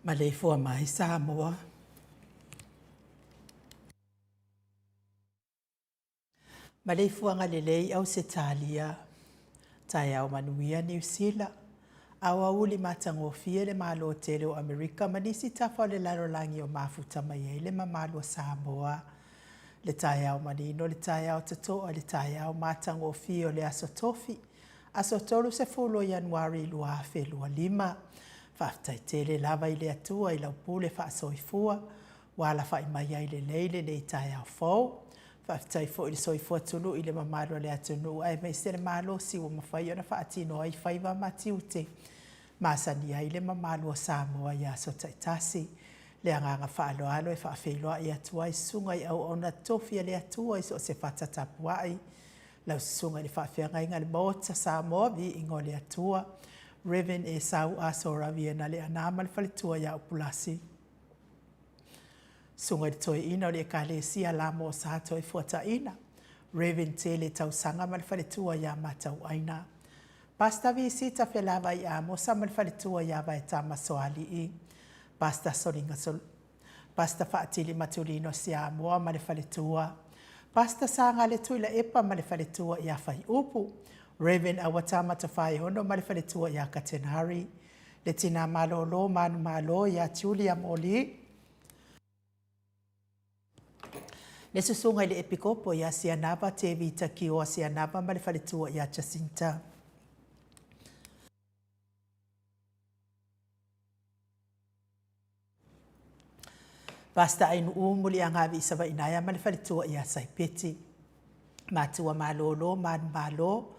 Maleifua mai Samoa. Maleifuaga lelei Ausetalia, taeao manuia Niu Sila, aoauli matagofie le Malo tele o Amerika ma nisi tafa o le lalolagi o mafuta mai ai le mamalu o Samoa. Le taeao manino, le taeao totoa, le taeao matagofie o le Aso Tofi, aso 30 o Ianuari 2025. Faafetai tele lava i le Atua i lau pule faasoifua ua alafai mai ai lelei lenei taeao fou. Faafetai foi i le soifua tului i le mamalu o le atunuu aemaise le malosi ua mafai ona faatino ai faiva ma tiute masani ai le mamalu o Samoa i aso taitasi. Le agaga faaaloalo e faafeiloai atu ai susuga i auauna tofi a le Atua i so o se fata tapuai. Lau susuga i le faafeagaiga a le Maota Samoa, viiga o le Atua, Rev. Esau Aso Raviena Leaana ma le faletua ia Upulasi. Susuga i le Toeaina o le Ekalesia Lamo Sa Toefuataiina, Rev. Tele Tausaga ma le faletua ia Matauaina. Pastor Visita Felavai Amosa ma le faletua ia Vaetama Soalii. Pastor Soliga Sol Pastor Faatili Matulino Siamoa ma le faletua. Pastor Sagale Tuilaepa ma le faletua ia Faiupu. Rev. Auatama Tofaeono ma le faletua ia Katenari. Le tina malolo manumalo ia Julia Moli. Le susuga i le Epikopo ia Sianava Tevita Kioa Sianava ma le faletua ia Jacinta. Pastor Ainuu Muliagavi Savainaea ma le faletua ia Saipeti. Matua malolo manumalo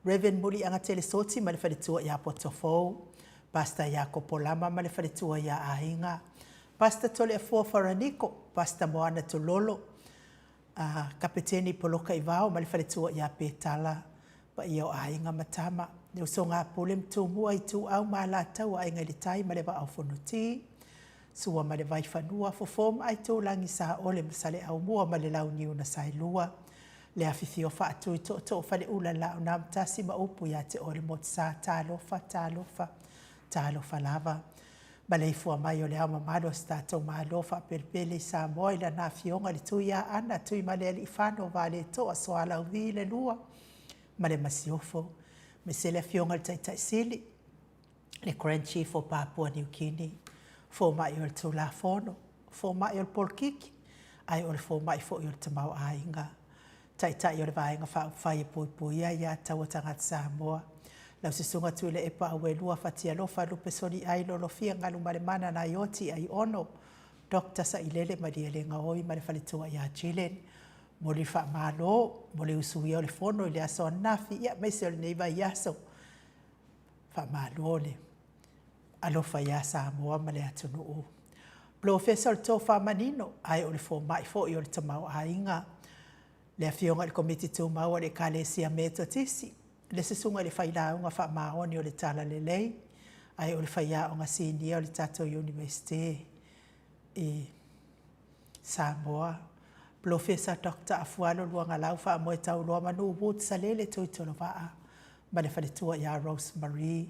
Rev. Muliagatele Soti ma le faletua ia Potofou. Pastor Iakopo Lama ma le faletua ia Aiga. Pastor Toleafua Faraniko, Pastor Moana Tulolo, uh, Kapeteni Poloka Ivao ma le faletua ia Petala, paia o aiga ma tama, le usoga a Pule ma Tumua, Ituau ma Alataua, Aiga i le Tai ma le Vaa o Fonoti, Sua ma le Vaifanua, Fofo ma Aitulagi, Saole ma Saleaaumua ma le Launiu na Saelua, le afifio faatui tootoo Faleula le Laaunaamatasi ma upu ia te oe le Motusa, talofa, talofa, talofa lava. Maleifua mai o le Ao Mamalu o si tatou Malo faapelepele i Samoa i lana Afioga i le Tuiaana Tuimalealiifano Vaaletoa Sualauvi le Lua ma le Masiofo, aemaise le Afioga i le Taitai Sili, le Grand Chief o Papua New Guinea, fomai o le Tulafono, fomai o le polokiki, ae o le fomai foi o le tamaoaiga. Taitai o le Vaega Faaupufai e Puipuia Aia Tatau a Tagata Samoa, lau Susuga Tuilaepa Auelua Fatialofa Lupe Soliai Lolofia Galumalemana Naioti Aiono Doctor Sailele Malielegaoi ma le faletua ia Jillian. Momoli le faamalo mo le usuia o le fono i le aso ananafi aemaise o lenei vaiaso. Faamalo le alofa ia Samoa ma le atunuu. Polofesa o le Tofa Manino, ae o le fomai foi o le tamaoaiga. Le Afioga i le Komiti Tumau a le Ekalesia Metotisi, le Susuga i le Failauga Faamaoni o le Talalelei, ae o le Faiaoga Sinia o le tatou Iunivesite i Samoa. Polofesa Doctor Afualo Luagalau Faamoetauloa Manu Woods Salele Tuitolovaa ma le faletua ia Rose Marie.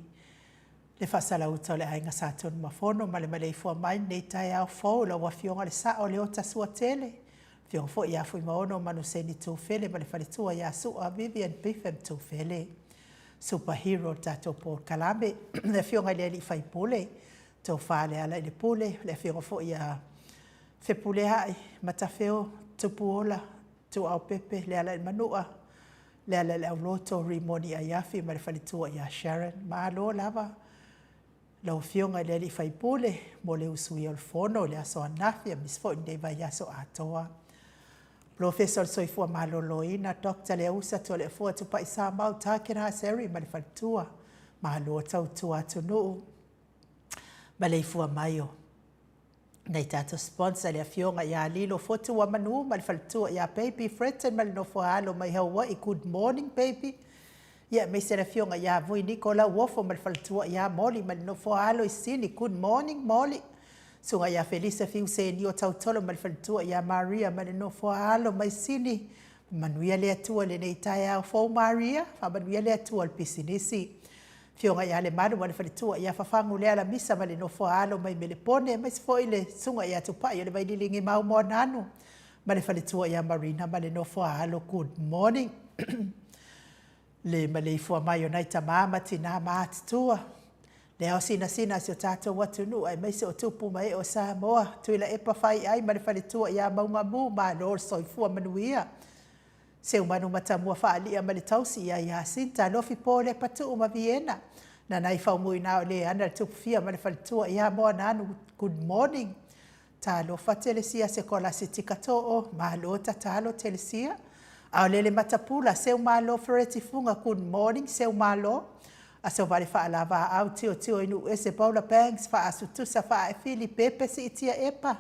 Le faasalauta o le Aiga Sa Tunumafono ma le maleifua mai i lenei taeao fou i lau Afioga le Sao Leota Suatele, Afioga foi ia Fuimaono Manuseni Tufele ma le faletua ia Sua Vivian Biffem Tufele. Super Hero o le tatou polokalame, le Afioga i le Alii Faipule, Tofa Lealailepule, le Afioga foi ia Fepuleai, Matafeo, Tupuola, Tuaopepe, Lealailemanua, Lealaileauloto, Rimoni Aiafi ma le faletua ia Sharon. Malo lava lau Afioga i le Alii Faipule mo le usuia o le fono i le aso ananafi aemaise foi lenei vaiaso atoa. Polofesa o le Soifua Maloloina, Doctor Leausa Tualeafua Tupai Samau Takena Seri ma le faletua. Malo tautua atunuu. Maleifua mai o nai tatou sponsor le afioga ia Lilo Fotu Manu ma le faletua ia Baby Fretton ma le nofo a alo mai Hawaii. Good morning baby. Ia aemaise le afioga ia Vui Niko Lauofo ma le faletua ia Molly ma le nofo a alo i Sini. Good morning Molly. Susuga ia Felisa Fiuseni o Tautolo ma le faletua ia Maria ma le nofo a alo mai Sini. Manuia le Atua i lenei taeao fou Maria. Faamanuia le Atua i le pisinisi. Afioga ia Lemalu ma le faletua ia Fafagu Lealamisa ma le nofo a alo mai Melepone, aemaise foi le susuga ia Tupai o le Vaililigi Mau Moananu ma le faletua ia Marina ma le nofo a alo. Good morning. Le maleifua mai o nai tama ma tina ma atutua, le ao sinasina a si o tatou atunuu aemaise o tupu ma ee o Samoa, Tuilaepa Faiai ma le faletua ia Maugamu, malo le soifua manuia. Seumanu Matamua Faalia ma le tausi ia Iasinta, Lofi Pole Patuu ma Viena, Nanai Faumuina o Leana le Tupufia ma le faletua ia Moananu, good morning. Talofa Telesia Sekolasi Tikatoo, malo tatalo Telesia. Aolele Matapula, Seumalo Fereti Fuga, good morning Seumalo. Asovale Faalava Aau Tiotio i Nuuese Paula Banks, Faasutusa Faaefili Pepe Siitia Epa,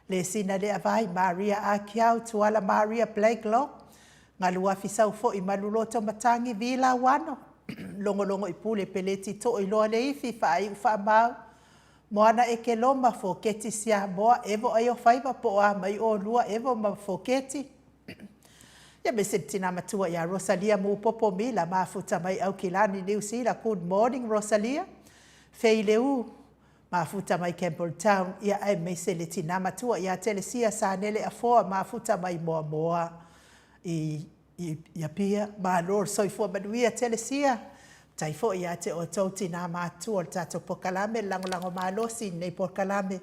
Lesina Leavai, Maria Akiau, Tuala Maria Blakelock, Galuafi Saufo'i Maluloto Matangi, Vi Lauano, Logologo i Pule Peleti Toiloa Leifi, Faaiu Faamau, Moana Ekeloma, Foketi Siamoa, Evo Aiofaiva po o a mai oulua Evo ma Foketi. Ia aemaise le tina matua ia Rosalia Mupopo Mila, mafuta mai Aukilani, Niu Sila, good morning Rosalia. Fei Leu, mafuta mai Campbelltown, ia aemaise le tina matua ia Telesia Sanele Afoa, mafuta mai Moamoa i i Apia. Malo le soifua manuia Telesia. Faafetai foi ia te outou tina matutua o le tatou polokalame, le lagolago malosi i lenei polokalame,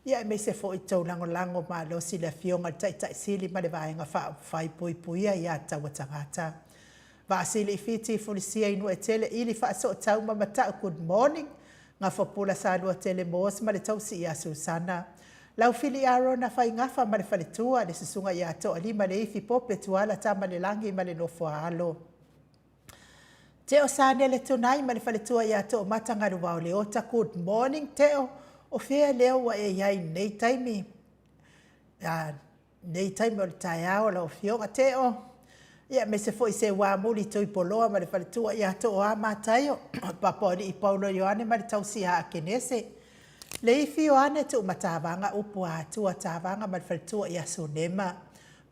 ia aemaise foi le tou lagolago malosi i le Afioga i le Taitai Sili ma le Vaega Faaupufai e Puipuia Aia Tatau a Tagata. Vaasili Fiti Fulisia Inuetele Ili Faasootau ma Mata'u Good morning. Gafapula Saluatele Moss ma le tausi ia Susana. Laufili Arona Faigafa ma le faletua, le susuga ia Toalima Leifi Pope Tuala Tamalelagi ma le nofo a alo. Teo Sanele Tunai ma le faletua ia Toomata Galuvao Leota Good morning Teo, o fea lea ua e i ai i lenei taimi? Lenei taimi o le taeao lau Afioga Teo, ia aemaise foi Seuamuli Tuipoloa ma le faletua ia Tooa Mataio, Papaoalii Paulo Ioane ma le tausi ia Akenese, Leifi Ioane Tuumatavaga Upu a Atua Tavaga ma le faletua ia Sunema,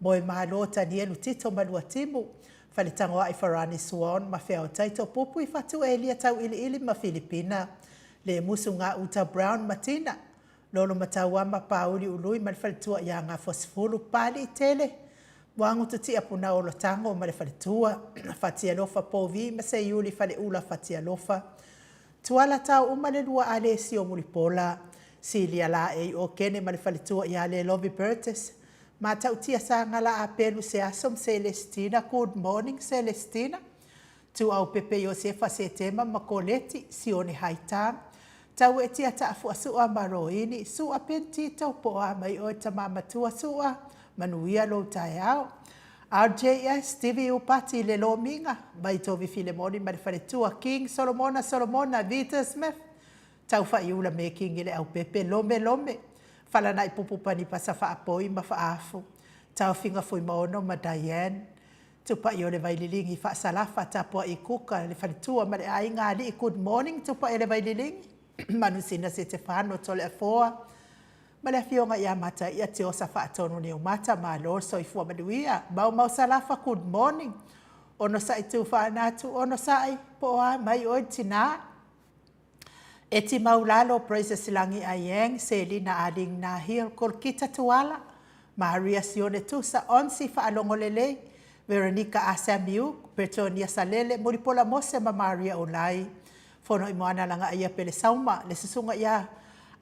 Moemalo Tanielu Tito Maluatimu, Faletagoai Farani Swan ma Feaotai Topupu i Fatu Elia Tauiliili ma Filipina, Lemusu Gauta Brown ma Tina, Lolo Matauama Pauli Ului ma le faletua ia Gafuasefulu, Papalii Tele, Muagutu Tiapuna Olotango ma le faletua, Fatialofa Povi ma Seiuli Faleula Fatialofa, Tuala Tao Uma le lua Alesio Mulipola, Silia Laei Okene ma le faletua ia Lelovi Bertus, Matautia Sagala Apelu Seaso ma Celestina, Good morning Celestina, Tuaupepe Iosefa Setema ma Koleti, Sione Haitang, Tauetia Taafua Sua ma Roini, Sua Pentito, po o a mai oe tama matua Sua, manuia lou taeao. RJS, Stevie Upati le Lomiga, mai Tovi Filemoni ma le faletua, King Solomona Solomona, Vita Smith, Taufaiula Mekingi le Aupepe, Lome Lome, Falanai Pupu Panipasa Faapoi ma Faafu, Taofiga Fuimaono ma Diane, Tupai o le Vaililigi Faasalafa Tapuai Kuka le faletua ma le aiga Alii Good morning Tupai o le Vaililigi Manusina Setefano Toleafoa ma le afioga ia Mataia Tiosa Faatonu Niumata Malo le soifua manuia Maumau Salafa Good morning Onosai Tufaanatu Onosai po o a mai oe le tina Eti Maulalo, Praises Lagi Aieng, Selina Aling Nahil, Kolkita Tuala, Maria Sione Tusa, Onsi Faalogo Lelei, Veronica Asamiuk, Bertonia Salele, Mulipola Mose ma Maria Ulai. Fono i Moana Lagaia Pele Sauma, le susuga ia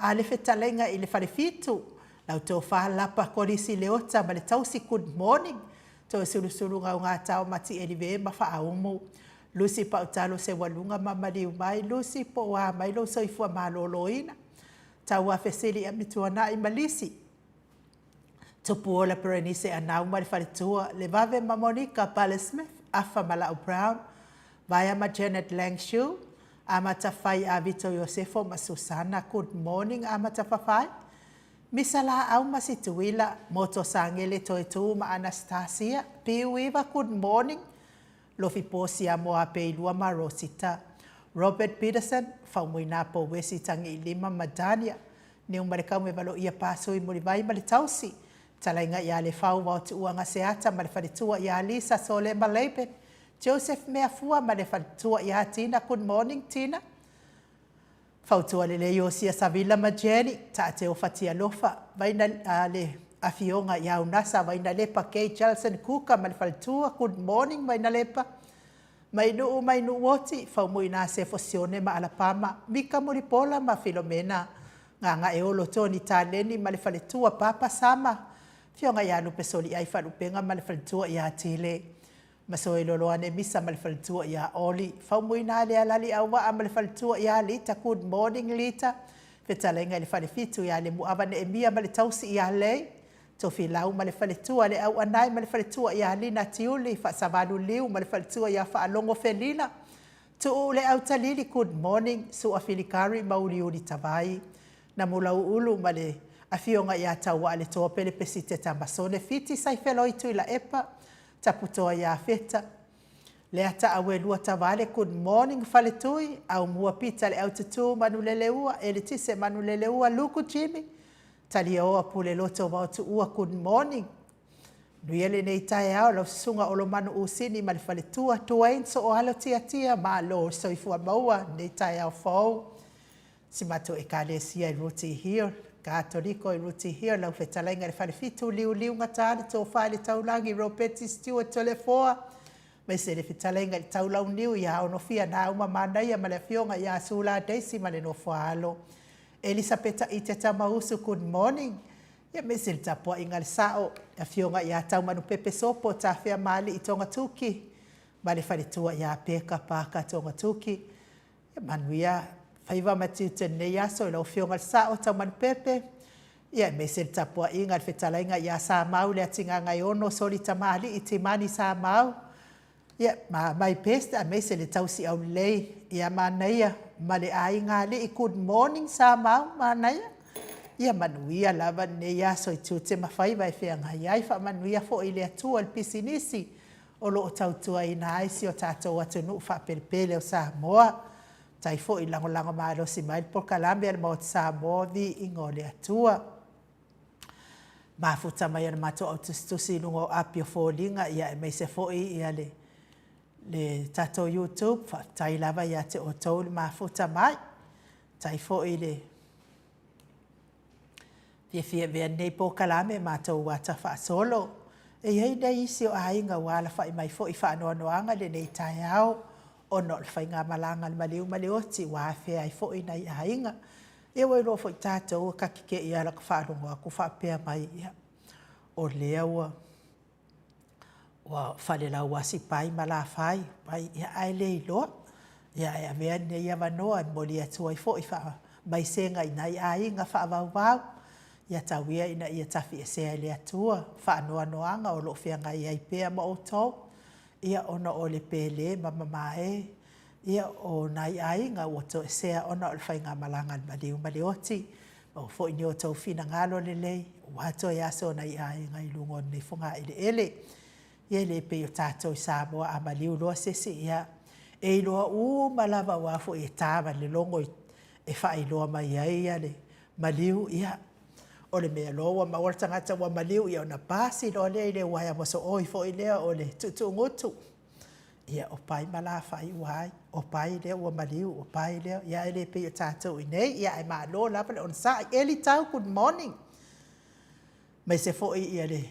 a le fetalaiga i le Falefitu, Lau Tofa Lapa Kolisi Leota ma le tausi Good morning, Toesulusulu Gaugatao Mati Elive ma Faaumu, Lucy Pautalo Seualuga ma maliu mai Lucy po o a mai lou soifua maloloina. Taua Fesili Amituanai ma Lisi Tupuola Perenise Anau ma le faletua, Levave ma Monica Pale Smith, Afa ma Lau Brown, Vaea ma Janet Lang Shu, Amata Fai a Vito Iosefo ma Susana Good morning Amata Fafai, Misa Laau ma Situila, Moto Sangele Toetuu ma Anastasia, Piu Iva Good morning Lofi Posia Moapeilua ma Rosita, Robert Peterson, Faumuina Pouesi Tagiilima ma Dania, Niumalekau me Valoia Pasui Mulivai ma le tausi, Talaiga ia Lefau Vaotuua Gaseata ma le faletua ia Lisa Solema Laban, Joseph Meafua ma le faletua ia Tina Good morning Tina, Fautua lelei Iosia Savila ma Jenny, Taateo Fatialofa, Vaina le Afioga ia Unasa Vainalepa Kay Jelson Kuka ma le faletua, Good morning Vainalepa, Mainuu Mainuuoti, Faumuina Sefo Sione ma Alapama, Mika Mulipola ma Filomena, Gagaeolo Tony Taleni ma le faletua, Papa Sama, Afioga ia Lupe Soliai Faalupega ma le faletua ia Tile. Masoeloloane Misa ma le faletua ia Oli, Faumuina Lealali Auvaa ma le faletua ia Lita Good morning Lita, Fetalaiga i le Falefitu ia Lemuava Neemia ma le tausi ia Lei, Tofilau ma le faletua le Auanae ma le faletua ia Lina Tiuli, Faasavalu Liu ma le faletua ia Faalogo Felila, Tuu le Autalili Good morning Sua Filikari ma Uliuli Tavai, Namulauulu ma le Afioga ia Tauaaletoa Pele Pesite Tamasone Fiti Saifeloi Tuilaepa, Taputoa ia Feta, Leata Auelua Tavale Good morning Faletui, Aumua Pita le Aututu Manuleleua, Eletise Manuleleua Luku Jimmy, Taliaoa Puleloto Vaotuua Good morning. Manuia lenei taeao lau Susuga Olomanu Usini ma le faletua Duane Sooalo Tiatia, malo le soifua maua lenei taeao fou. Si matou Ekalesia i Rooty Hill, Katoliko i Rooty Hill, lau fetalaiga i le Falefitu Liuliugata le Tofa i le Taulagi Ropati Stewart Toleafoa, aemaise le fetalaiga i le Taulauniu ia Onofia Nauma Manaia ma le afioga ia Sula Daisy ma le nofo a alo Elisapeta Ite Tamausu, good morning. Ia aemaise le tapuaiga a le Sao, le afioga ia Taumanupepe Sopo Tafeamaalii Togatuki ma le faletua ia Peka Parker Togatuki. Ia manuia faiva ma tiute i lenei aso i lau Afioga i le Sao Taumanupepe, ia aemaise le tapuaiga i le fetalaiga ia Samau Leatigagaeono Soli Tamalii Timani Samau, ia ma my best aemaise le tausi aulelei ia Manaia ma le aiga alii. Good morning Samau, Manaia. Ia manuia lava lenei aso i tiute ma faiva e feagai ai. Faamanuia foi le Atua i le pisinisi o lo o tautuaina ai si o tatou atunuu faapelepele o Samoa. Faafetai foi lagolago malosi mai le polokalame a le Maota Samoa, Viiga o le Atua. Mafuta mai e le matou au tusitusi i luga o api o foliga, ia aemaise foi ia le le tatou YouTube. Faafetai lava ia te outou le mafuta mai. Faafetai foi le fiafia e avea lenei polokalame matou ata faasolo. E i ai nai isi o aiga ua alafai mai foi i faanoanoaga i lenei taeao ona o le faigamalaga a le maliu ma le oti ua afea ai foi nai aiga. Ia ua iloa foi tatou e ta te te i lava i lata faalogo atu faapea mai, ia, o lea ua ua falelauasi Pai ma Lafai, pai, ia ae le iloa. Ia ae avea lenei avanoa e momoli atu ai foi faamaisega i nai aiga faavauvau, ia tau ia ina ia tafiesea e le Atua faanoanoaga o lo o feagai ai pea ma outou, ia ona o le pele ma mamae ia o nai aiga ua toesea ona o le faigamalaga a le maliu ma le oti. Maua foi ni outou finagalo lelei aua toe aso o nai aiga i luga o lenei fogaeleele. Ia e le pei o tatou i Samoa a maliu loa se isi, ia e iloa uma lava aua foi e ta ma le logo e faailoa mai ai le maliu. Ia, o le mea loa ua maua le tagata ua maliu, ia ona pasi loa lea i le uaea mosooi foi lea o le tuutuugutu. Ia, o Pai ma Lafai ua ai, o Pai lea ua maliu, o Pai lea, ia ae le pei o tatou i inei. Ia ae malo lava le onosai. Eli Tau, good morning. Aemaise foi ia le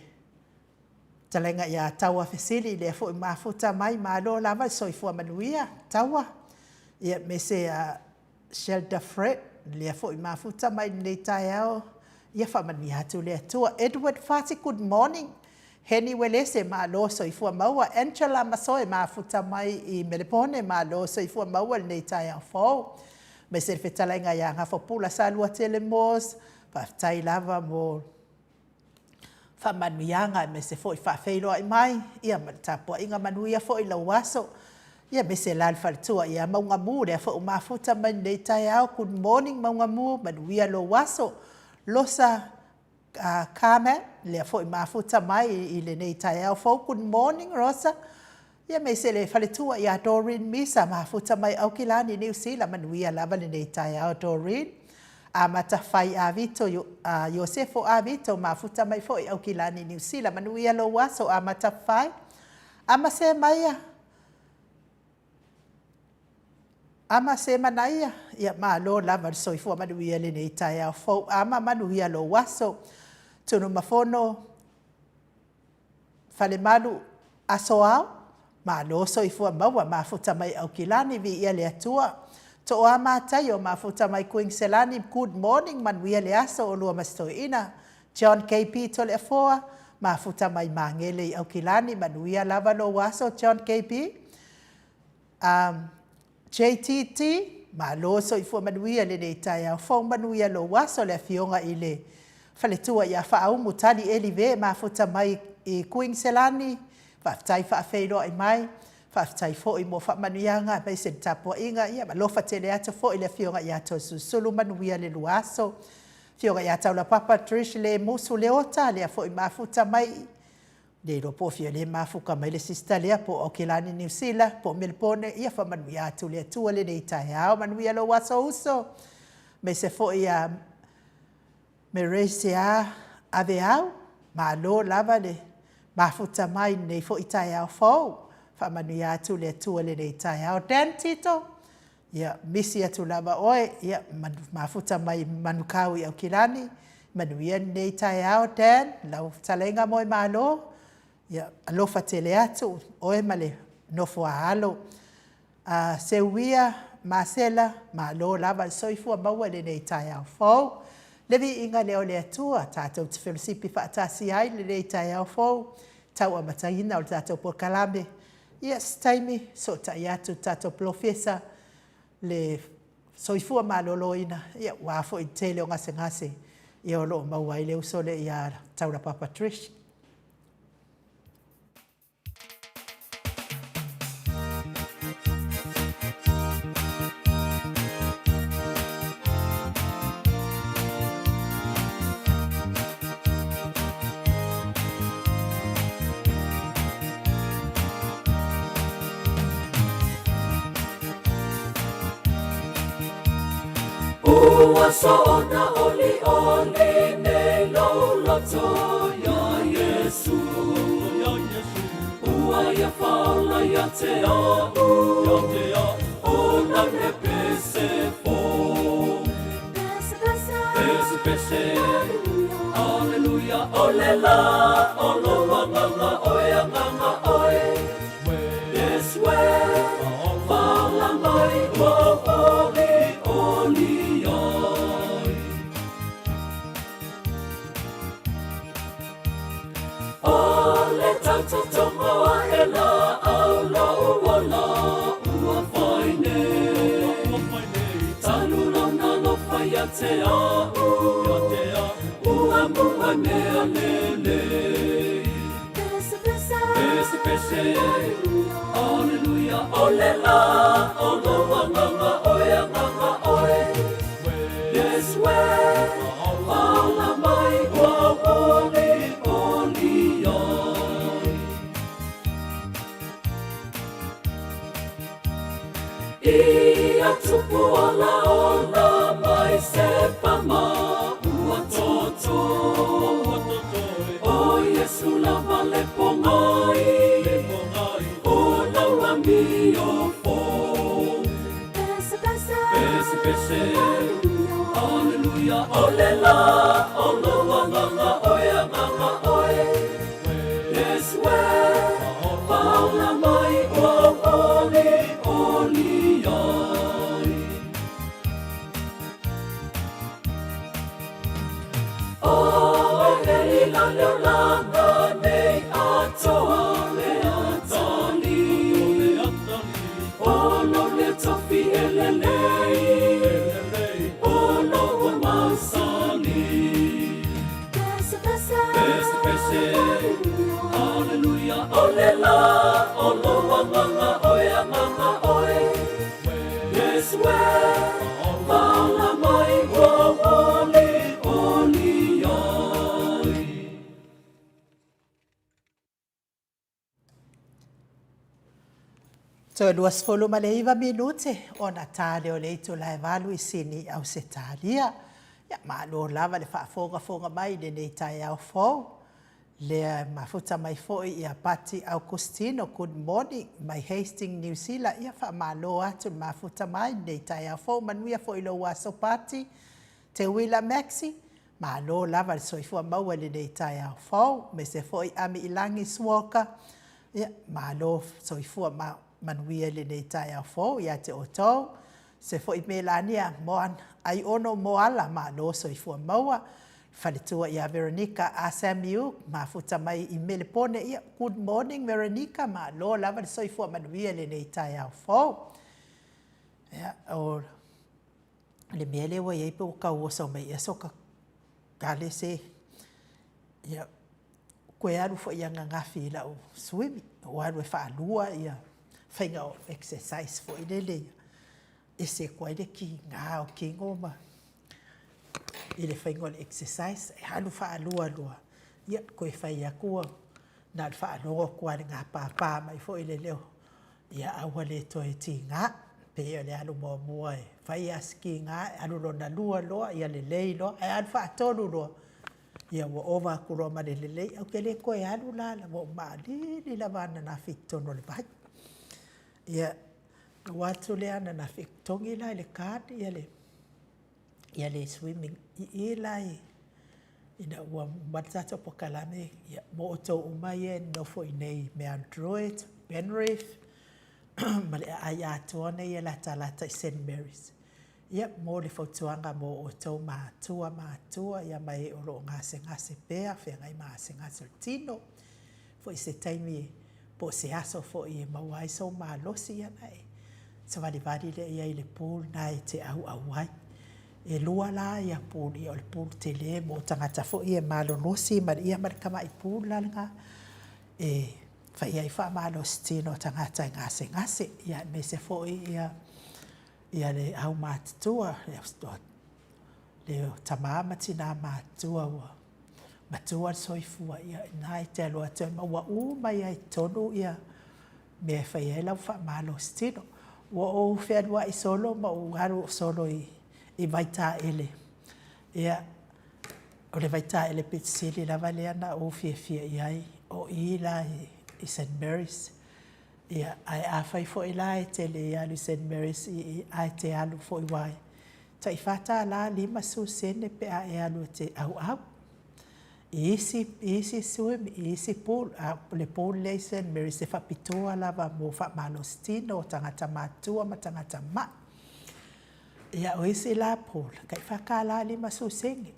fetalaiga ia Taua Fesili, lea foi mafuta mai, malo lava le soifua manuia, Taua. Ia aemaise ia Shelter Fred, lea foi mafuta mai lenei taeao, ia faamanuia atu le Atua. Edward Fati, good morning. Heni Uelese, malo soifua maua. Angela Masoe, mafuta mai i Melepone, malo soifua maua lenei taeao fou. Aemaise le fetalaiga ia Gafapula Saluatele Moores, faafetai lava mo faamanuiaga aemaise foi faafeiloai mai, ia ma le tapuaiga manuia foi lou aso. Ia aemaise la le faletua ia Maugamu, lea foi ua mafuta mai lenei taeao. Good morning Maugamu, manuia lou aso. Losa Carmen, lea foi mafuta mai i lenei taeao fou. Good morning Rosa. Ia aemaise le faletua ia Doreen Misa, mafuta mai Aukilani, Niu Sila. Manuia lava lenei taeao Doreen. Amata Fai Avito, Iosefo Avito, mafuta mai foi Aukilani, Niu Sila. Manuia lou aso Amata Fai. Ama se maia. Ama se manaia, ia malo lava le soifua manuia i lenei taeao fou. Ama manuia lou aso. Tunumafono Falemalu Aso Ao, malo soifua maua mafuta mai Aukilani, viia le Atua. Tooa Mataio mafuta mai Kuiniselani, good morning manuia le aso olua ma si toeaina. John KB Toleafoa, mafuta mai Magele i Aukilani, manuia lava lou aso John KB. Um, JTT, malo soifua manuia lenei taeao fou, manuia lou aso le afioga i le faletua ia Faaumu Tali Eli Ve mafuta mai i Kuiniselani, faafetai faafeiloai mai, faafetai foi mo faamanuiaga aemaise le tapuaiga, ia alofa tele atu foi le afioga ia Toesulusulu, manuia le lua aso. Afioga ia Taulapapa Trish Le Musu Leota, lea foi mafuta mai Le iloa po o fia lea e mafuta mai le sister lea, po o Aukilani Niu Sila, po o Melepone, ia faamanuia atu le Atua lenei taeao. Manuia lou aso uso, aemaise foi ia Mereisia Aveau, malo lava le mafuta mai i lenei foi taeao fou. Faamanuia atu le Atua i lenei taeao. Dan Tito, ia, misi atu lava oe, ia, mafuta mai Manukau i Aukilani. Manuia lenei taeao Dan, lau fetalaiga Moemalo, ia, alofa tele atu oe ma le nofo a alo. Seuia Masela, malo lava le soifua maua i lenei taeao fou. Le viiga lea o le Atua, tatou te felosipi faatasi ai i lenei taeao fou, tau amataina o le tatou polokalame. Ia, se taimi fesootai atu i le tatou polofesa le soifua maloloina, aua foi le tele o gasegase o lo o maua ai le uso lea ia Taulapapa Trish. Ua soona olioli nei lou loto iā Iesu. Ua ia faaola ia te a'u, O lau le pese fou. Pese, pese, Aleluia, o le la o lou agaga oe, agaga oe. Iesu e, faaola mai ua ou olioli ai. O le tautotogo aʻe la au lou ola ua fai nei. Talu lona alofa ia te a'u, ua mua mea lelei. Pese, pese, Aleluia, o le la o lou agaga oe, agaga oe. Iesu e, faaola mai ua ou olioli ai. Ia tupu ola ola mai se pama ua toto. O Iesu lava le pogai, o lau amio fou. Pese, pese, Aleluia, o le la o lou agaga oe, agaga oe. Iesu e, faaola mai ua ou olioli ai. O e la leo laga nei atoa le atali. O lo le tofi e lelei, o lo ua mausali. Pese, pese, Aleluia, o le la o lou agaga oe, agaga oe. Iesu e, faaola mai ua ou olioli ai. Toe 29 minute ona ta lea o le itula e 8 i Sini i Ausetalia. Ia, malo lava le faafogafoga mai i lenei taeao fou. Lea e mafuta mai foi ia Pati Aukustino, good morning, mai Hastings, Niu Sila. Ia, faamalo atu le mafuta mai i lenei taeao fou. Manuia foi lou aso Pati. Teuila Maxi, malo lava le soifua maua i lenei taeao fou. Aemaise foi Amiilagi Suoka, ia, malo soifua ma manuia i lenei taeao fou ia te outou. Se foi Melania Moana, Aiono Moala, malo soifua maua. Faletua ia Veronica Asamiu, mafuta mai i Melepone, ia, good morning Veronica, malo lava le soifua manuia i lenei taeao fou. Ia, o le mea lea ua i ai pe ua tau oso mai ea soka kale se, ia, toe alu foi ananafi i lau swimming, ua alu e faalua ia faiga o exercise foi lele ia ese atu ai le kiga o tino ma i le faiga o le exercise, e alu faalua loa, ia toe fai atu ua na o le faalogo atu lava i le gapapa mai foi le leo, ia ae ua le toe tiga. Pei o le alu muamua e fai lava si tiga, alu lona lua loa, ia lelei loa, ae alu faatolu loa. Ia ua ova atu loa ma le lelei, ae ou te le toe alu la, ua ou maalili lava ananafi i totonu o le vai. Ia, na ou alu atu lea ananafi e totogi la i le card le swimming i i la ina ua uma le tatou polokalame, ia, mo outou uma ia e nonofo i inei i Mount Druitt, Penrith ma le aai atoa nei e latalata i St Marys. Ia, mo le fautuaga mo outou matua matutua ia ma e o lo o gasegase pea, feagai ma gasegase o le tino, foi se taimi po o se aso foi e maua ai sou malosi, ia ona e savalivali lea i ai i le pool lena e te auau ai. E lua la pool, o le pool tele mo tagata foi ia malolosi ma le tamai pool la lena e fai ai faamalositino a tagata e gasegase, aemaise foi le aumatutua, le tama ma tina matutua ua matua le soifua, ia o i ina e te alu atu ai ma ua uma ai lava i totonu mea e fai ai lau faamalositino. Ua ou fealuai solo ma ou alu solo i Vaitaele, ia, o le Vaitaele pito sili lava lea na ou fiafia i ai, o i la i St Marys. Ia, ae afai foi la e te le alu i St Marys ae te alu foi aua e tai $4 50sene pe a e alu e te auau i isi swim, i isi pool. A o le pool lea i St Marys e faapitoa lava mo faamalositino o tagata matutua ma tagata mai. Ia, o isi la pool, tai $4 50sene.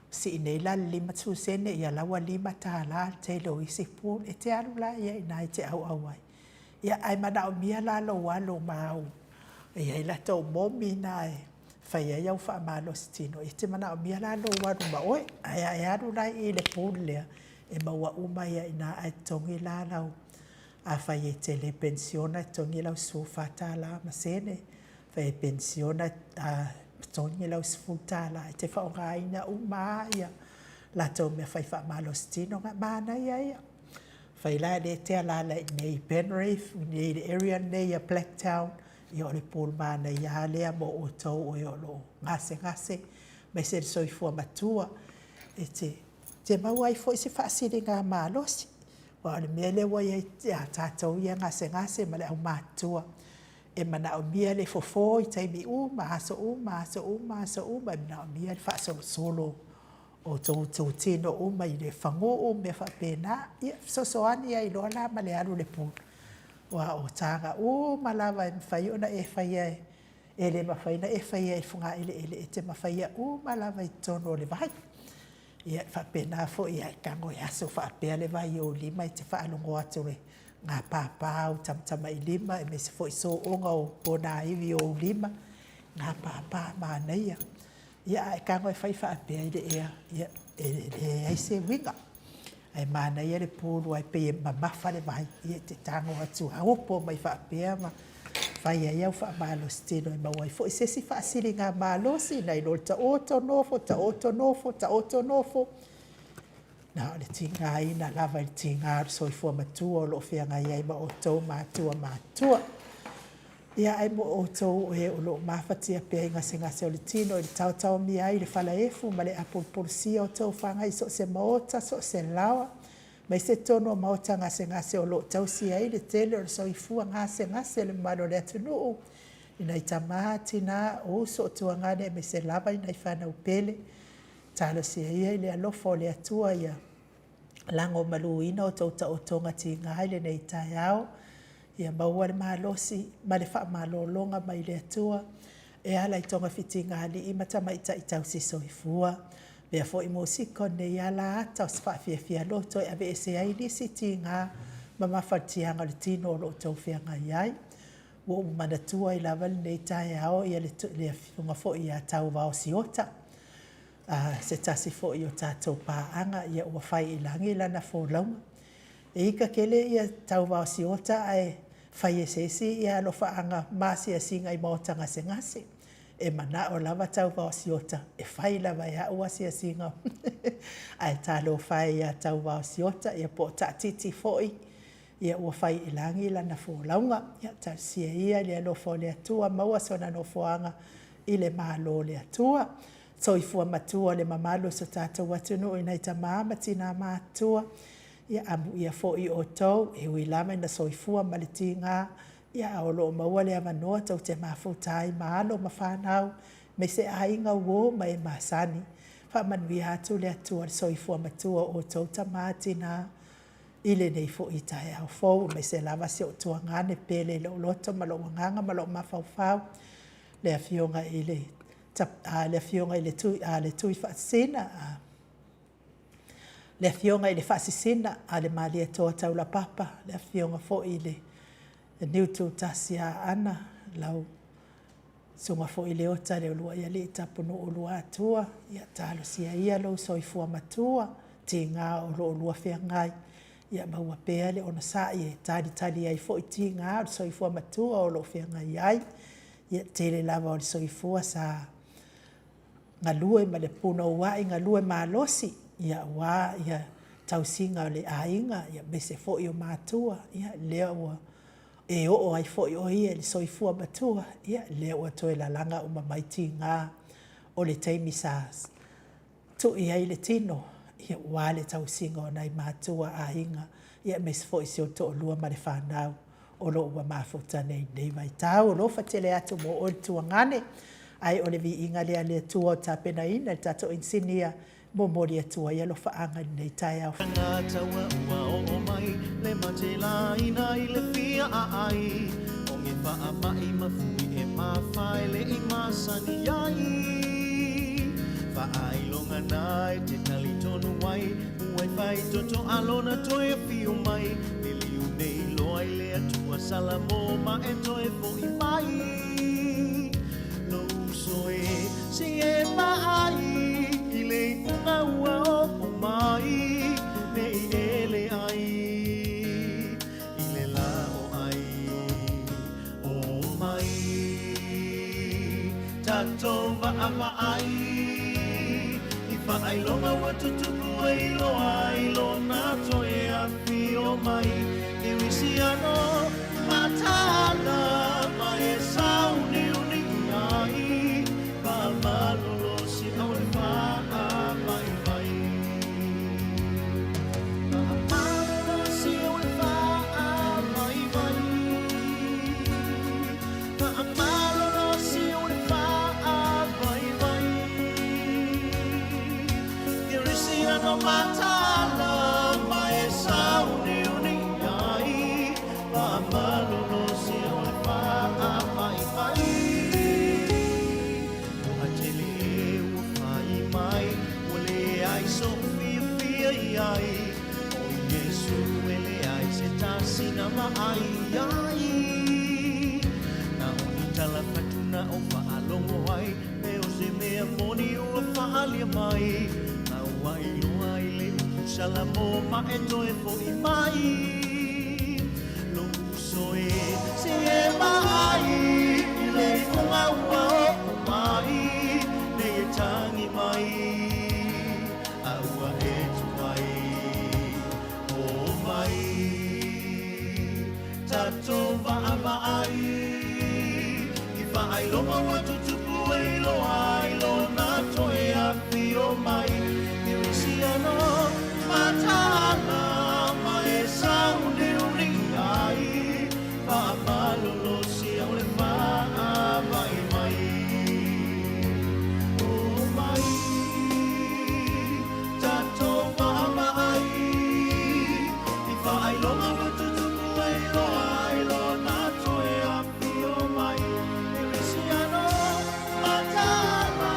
Sii nei la le 50sene, ia la ua $5 le tele o isi pool. E te alu la i ina e te auau ai. Ia, ae manaomia la lou alu ma au, e i ai la tou momi na e fai ai au faamalositino, e te manaomia la lou alu ma oe. Ae a e alu la i le pool lea, e maua uma ai lava i ina, ae totogi la lau, afai e te le penisiona e totogi lau $14 ma sene, afai e penisiona e totogi lau $10. E te faaaogaina uma lava latou mea fai faamalositino na, manaia ia. Afai la e le te alaala i inei i Penrith, i inei i le area lenei o Blacktown, ia o le pool manaia lava lea mo outou o e o lo o gasegase, aemaise le soifua matua, e te maua ai foi se faasiligamalosi. Aua o le mea lea ua i ai ia tatou ia gasegase ma le aumatutua, e manaomia le fofo i taimi uma, aso uma, aso uma, aso uma, e manaomia le faasolosolo o outou tino uma i le faguu ma mea faapena. Ia fesoasoani ai loa la ma le alu i le pool, aua o taga uma lava e mafai ona e faia e le mafai ona e faia i fogaeleele, e te mafaia uma lava i totonu o le vai. Ia, e faapena foi, a e tago e aso faapea le vai i ou lima, e te faalogo atu i le gapapa o ou tamatamailima aemaise foi soona o ponaivi i ou lima, gapapa manaia. Ia, a e tago e fai faapea i le ea, ia, e leai se uiga. Ae manaia le pool aua e pei e mamafa le vai, ia e te tago atu a opo mai faapea ma fai ai au faamalositino e maua ai foi se isi faasiligamalosi nai lo le taoto nofo, taoto nofo, taoto nofo. Na o le tigaina lava i le tiga o le soifua matua o lo o feagai ai ma outou matua matutua. Ia, ae mo outou o e o lo o mafatia pea i gasegase o le tino i le taotaomia ai i le falaefu ma le apulupulusia o tou faga i so o se maota, so o se laoa, aemaise totonu o maota gasegase o lo o tausi ai le tele o le soifua gasegase o le mamalu o le atunuu, i nai tama, tina, o uso, o tuagane aemaise lava i nai fanau pele, talosia ia i le alofa o le Atua ia lagomaluina o tou taotoga tiga i lenei taeao. Ia maua le malosi ma le faamalologa mai le Atua e ala i togafitiga alii ma tamaitai tausi soifua. Avea foi musika o lenei ala ata o se faafiafia loto e aveese ai nisi tiga ma mafatiaga o le tino o lo o outou feagai ai. Ua ou manatua ai lava lenei taeao ia le afioga foi ia Tauvao Siota, se tasi foi o tatou paaga ia ua fai i lagi lana folauga. E ika tele ia Tauvao Siota ae fai e se isi ia alofaaga ma asiasiga i maota gasegase. E manao lava Tauvao Siota e fai lava e au asiasiga ae talofa e ia Tauvao Siota ia po o Taatiti foi ia ua fai i lagi lana folauga. Ia talosia ia i le alofa o le Atua maua sona nofoaga i le Malo o le Atua. soifua matua o le mamalu o so tatou atunuu i nai tamā ma tinā matutua, ia amuia foi outou e ui lava ina soifua ma le tiga, ia a o lo o maua le avanoa tou te mafuta ai ma alo ma fanau aemaise aiga, uo ma e masani. Faamanuia atu le Atua i le soifua matua o outou tama tinā i lenei foi taeao fou, aemaise lava si ou tuagane pele i lou loto ma lou agaga ma lou mafaufau, le Afioga i le le Afioga i le Tuifaasisina, le Afioga i le Faasisina a le Malietoa Taulapapa, le Afioga foi i le Niututasi Aana, lau Susuga foi Leota Leuluaialii Tapunuu Luatua, ia talosia ia lou soifua matua, tiga o lo o oulua feagai, ia maua pea le onosai e talitali ai foi tiga o le soifua matua o lo o feagai ai. Ia, tele lava o le soifua sa galue ma le punouai, galue malosi aua le tausiga o le aiga aemaise foi o matua, ia lea ua e oo ai foi o ia i le soifua matua, ia lea ua toe lalaga uma mai tiga o le taimi sa tui ai le tino aua le tausiga o nai matua, aiga, aemaise foi si ou toalua ma le fanau o lo o ua mafuta nei i lenei vaitau. Alofa tele atu mo oe le tuagane, ae o le viiga lea o le Atua ua tapenaina e le tatou inisinia e momoli atu ai alofaaga i lenei taeao. Tagata ua ua oo mai le matelaina i le fia aai o ge faamai ma fui e mafae le i masani ai faailoga na e te talitonu ai ua e faitoto a lona toe afio mai liliu nei loa i le Atua Salamo ma e toe fo'i mai lou uso e se e vaai i le iuga ua oo mai nei ele ai i le la o ai o mai tatou vaavaai i faailoga ua tutupu e iloa ai lona toe afio mai Kerisiano mataala ma e sauniuni ai faamalolosi au le faamaimai faamalolosi au le faamaimai faamalolosi au le faamaimai Kerisiano mataala ma e sauniuni ai faamalolosi au le faamaimai Ua tele e ua fai mai ua leai so'u fiafia i ai O Iesu e leai se tasi na vaai i ai Na o ni tala fatu na o faalogo ai Me o se mea moni ua faaalia mai Ma ua iloa i le upu Salamo ma e toe fo'i mai Lou uso e se e vaai i le iuga ua oo mai nei e tagi mai a ua e tuai o mai tatou vaavaai i faailoga ua tutupu e iloa ai lona toe afio mai Kerisiano mataala ma e sauniuni ai faamalolosi au le faamaimai o mai tatou vaavaai i faailoga ua tutupu e iloa ai lona toe afio mai Kerisiano mataala.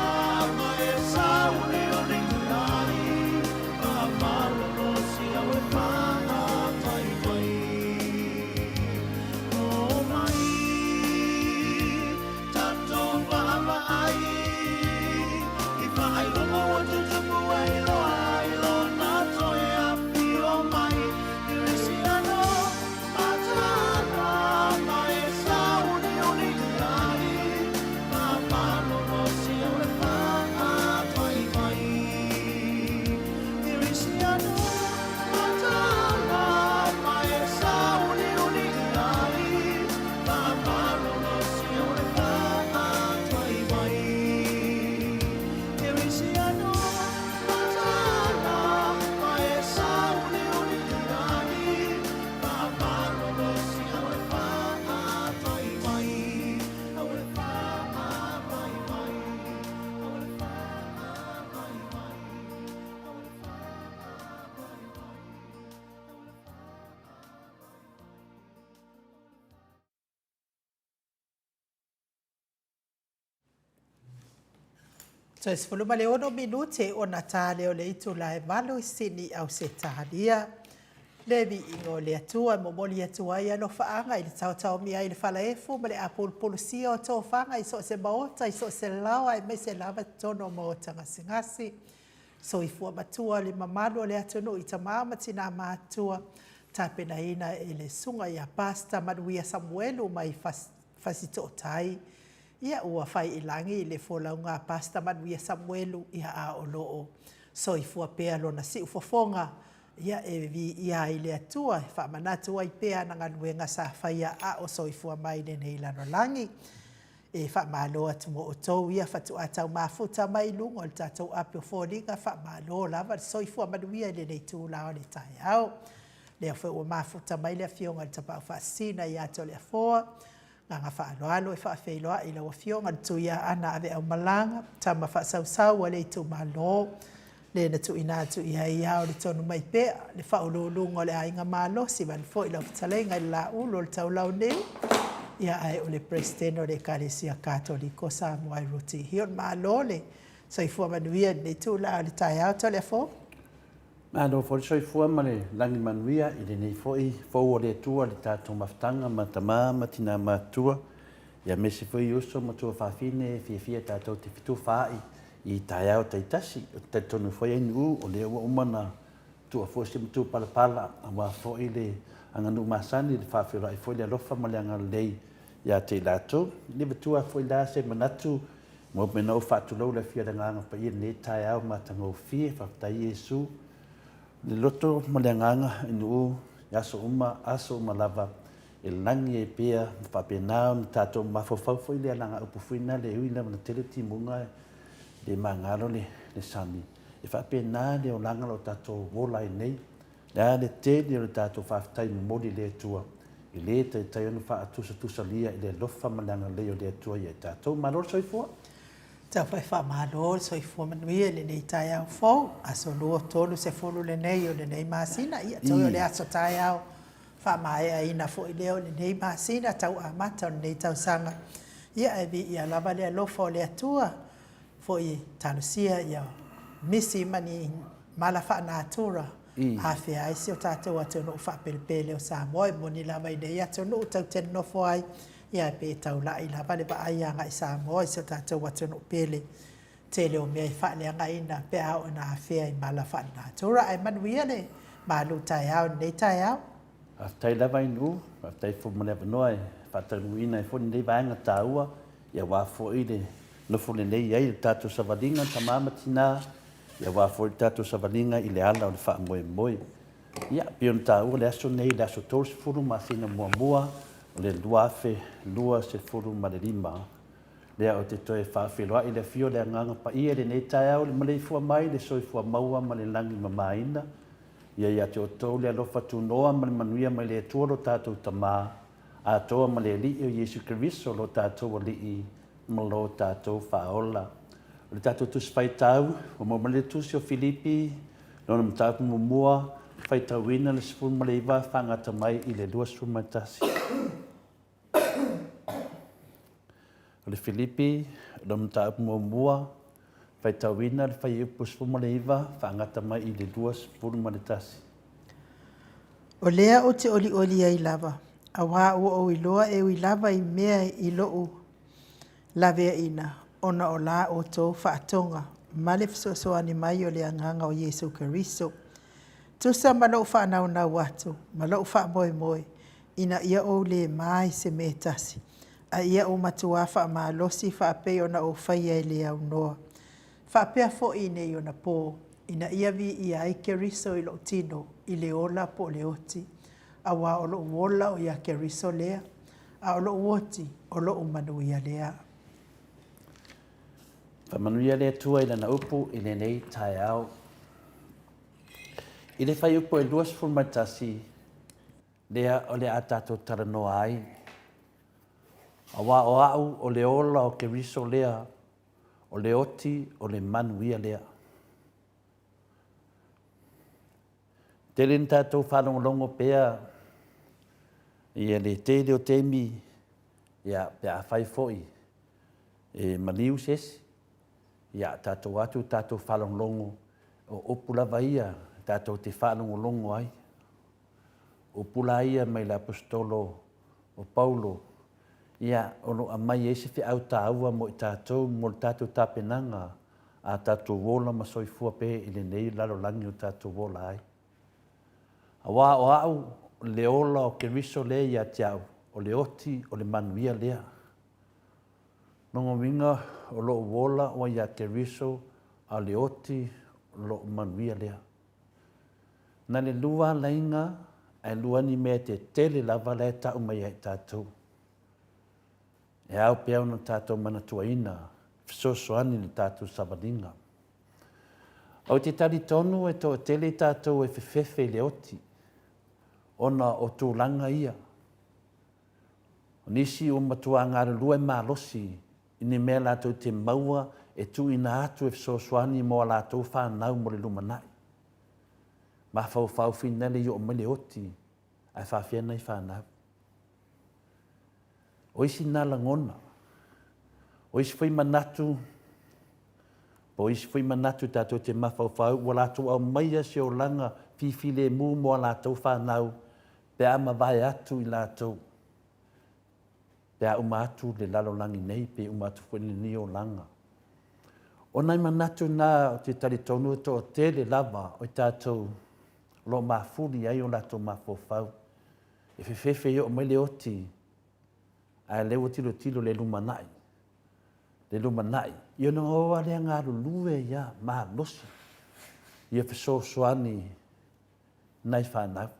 Toe 16 minute ona ta lea o le itula e 8 i Sini, Ausetalia. Le viiga o le Atua e momoli atu ai alofaaga i le taotaomia ai le falaefu ma le apulupulusia o tofaga i so o se maota, i so o se laoa, aemaise lava totonu o maota gasegase. Soifua matua le mamalu o le atunuu i tama ma tina matutua, tapenaina e le susuga ia Pastor Manuia Samuelu mai Fasitootai. Ia ua fai i lagi le folauga a Pastor Manuia Samuelu, ia a o lo o soifua pea lona siufofoga, ia e viia ai le Atua, e faamanatu ai pea ana galuega sa faia a o soifua mai lenei lalolagi. E faamalo atu mo outou ia fatuaa tau mafuta mai i luga o le tatou ape o foliga, faamalo lava le soifua manuia i lenei itula o le taeao. Lea foi ua mafuta mai le Afioga i le Tapaau Faasisina ia Toleafoa, Agaga faaaloalo e faafeiloai i lau Afioga le Tuiaana Aveaumalaga, tama faasausau a le itumalo, le na tuuina atu i ai ao le tonu mai pea, le faauluuluga o le aiga malosi, vaeane foi lau fetalaiga i le Laulu o le Taulauniu, ia ae o le Peresetene o le Ekalesia Katoliko Samoa i Rooty Hill. Malo le soifua manuia i lenei itula o le taeao, Toleafoa. Malo foi le soifua ma le lagi manuia i lenei foi fou o le Atua i le tatou mafutaga ma tama ma tina matutua, ia aemaise foi uso ma tuafafine e fiafia tatou te fetufaai i taeao taitasi. Ou te talitonu foi Ainuu o lea ua uma ona tua foi se matupalapala aua foi le aganuu masani, le faafeiloai foi le alofa ma le agalelei ia te i latou. E le matua foi la se manatu Mo mea na ou faatulou le Afio le Agaga Paia i lenei taeao matagofie. Faafetai Iesu le loto ma le agaga i nuu i aso uma, aso uma lava e lagi ai pea ma faapena ona tatou mafaufau foi le alaga upu foi na le ui lava na tele timuga le magalo le le sami e faapena le olaga lo tatou ola ai nei. Le a le tele o le tatou faafetai momoli i le Atua, e le taitai ona faatusatusalia i le alofa ma le agalelei o le Atua ia i tatou. Malo le soifua! Tau fai faamalo le soifua manuia i lenei taeao fou, aso 2, 30 lenei o lenei masina, ia toe o le aso taeao faamaeaina foi lea o lenei masina tau amata o lenei tausaga. Ia ae viia lava le alofa o le Atua foi talosia ia misi ma ni mala faanatura afea ai si o tatou atunuu faapelepele o Samoa. E moni lava i nei atunuu tatou te nonofo ai, ia pe taulai lava le vaai agai Samoa i si o tatou atunuu pele. Tele o mea e faaleagaina pe a oo ina afea i mala faalenatura. Ae manuia le malu taeao i lenei taeao. Faafetai lava Ainuu, faafetai foi mo le avanoa e faataunuuina ai foi lenei vaega taua, aua foi le nofo lelei ai o le tatou savaliga tama ma tina, aua foi le tatou savaliga i le ala o le faamoemoe. Ia, pei ona taua le aso nei, le aso 30 masina muamua o le 2025, lea ou te toe faafeiloai i le afio o le Agaga Paia i lenei taeao i le maleifua mai le soifua maua ma le lagi mamaina. Ia ia te outou le alofa tunoa ma le manuia mai le Atua lo tatou Tama, atoa ma le Alii o Iesu Keriso lo tatou Alii ma lo tatou Faaola. O le tatou Tusi Faitau, ua maua mai le Tusi o Filipi, lona mataupu muamua, faitauina le 19 faagata mai i le 21. O le Filipi, lona mataupu muamua, faitauina le fuaiupu 19 faagata mai i le 21. O lea ou te olioli ai lava, auā ua ou iloa e ui lava i mea i lou laveaiina, ona o la outou faatoga ma le fesoasoani mai o le Agaga o Iesu Keriso, tusa ma lou faanaunau atu ma lou faamoemoe, ina ia ou le ma i se mea e tasi, a ia ou matuā faamalosi faapei ona ou faia i le aunoa, faapea foi i nei ona pō, ina ia viia ai Keriso i lou tino, i le ola po o le oti, auā o lou ola o ia Keriso lea, a o lou oti, o lou manuia lea. Faamanuia le Atua i Lana upu i lenei taeao. I le fuaiupu e 21, lea o le a tatou talanoa ai, aua o au o le ola o Keriso lea, o le oti o le manuia lea. Tele na tatou faalogologo pea ia le tele o taimi, ia, pe a fai foi e maliu se isi. Ia, tatou atu tatou faalogologo, o upu lava ia tatou te faalogologo ai. Upu la ia mai le Aposetolo o Paulo, ia, o lo o aumai ai se feau taua mo i tatou mo le tatou tapenaga a tatou ola ma soifua pea i lenei lalolagi o tatou ola ai. Aua o au le ola o Keriso lea ia te au, o le oti o le manuia lea. Lona uiga o lou ola ua ia Keriso a o le oti o lou manuia lea. Na le lua alaiga ae lua ni mea tetele lava la e tau mai ia i tatou. E ao pea ona tatou manatuaina fesoasoani i le tatou savaliga. Ou te talitonu e toatele i tatou e fefefe i le oti ona o tulaga ia. O nisi ua matua galulue malosi i ni mea latou te maua e tuuina atu e fesoasoani mo a latou fanau mo le lumanai. Mafaufau finale i oo mai le oti ae faafefea nai fanau. O isi na lagona, o isi foi manatu, po o isi foi manatu tatou te mafaufau ua latou aumaia se olaga fifilemu mo a latou fanau pe a mavae atu i latou, pe a uma atu le lalolagi nei pe uma atu foi lenei olaga. O nai manatu na ou te talitonu e toatele lava o i tatou o lo o mafuli ai o latou mafaufau e fefefe e oo mai le oti, ae o lea ua tilotilo i le lumanai, le lumanai. Ia ona o lava lea galulue ai lava, malosi ia fesoasoani nai fanau.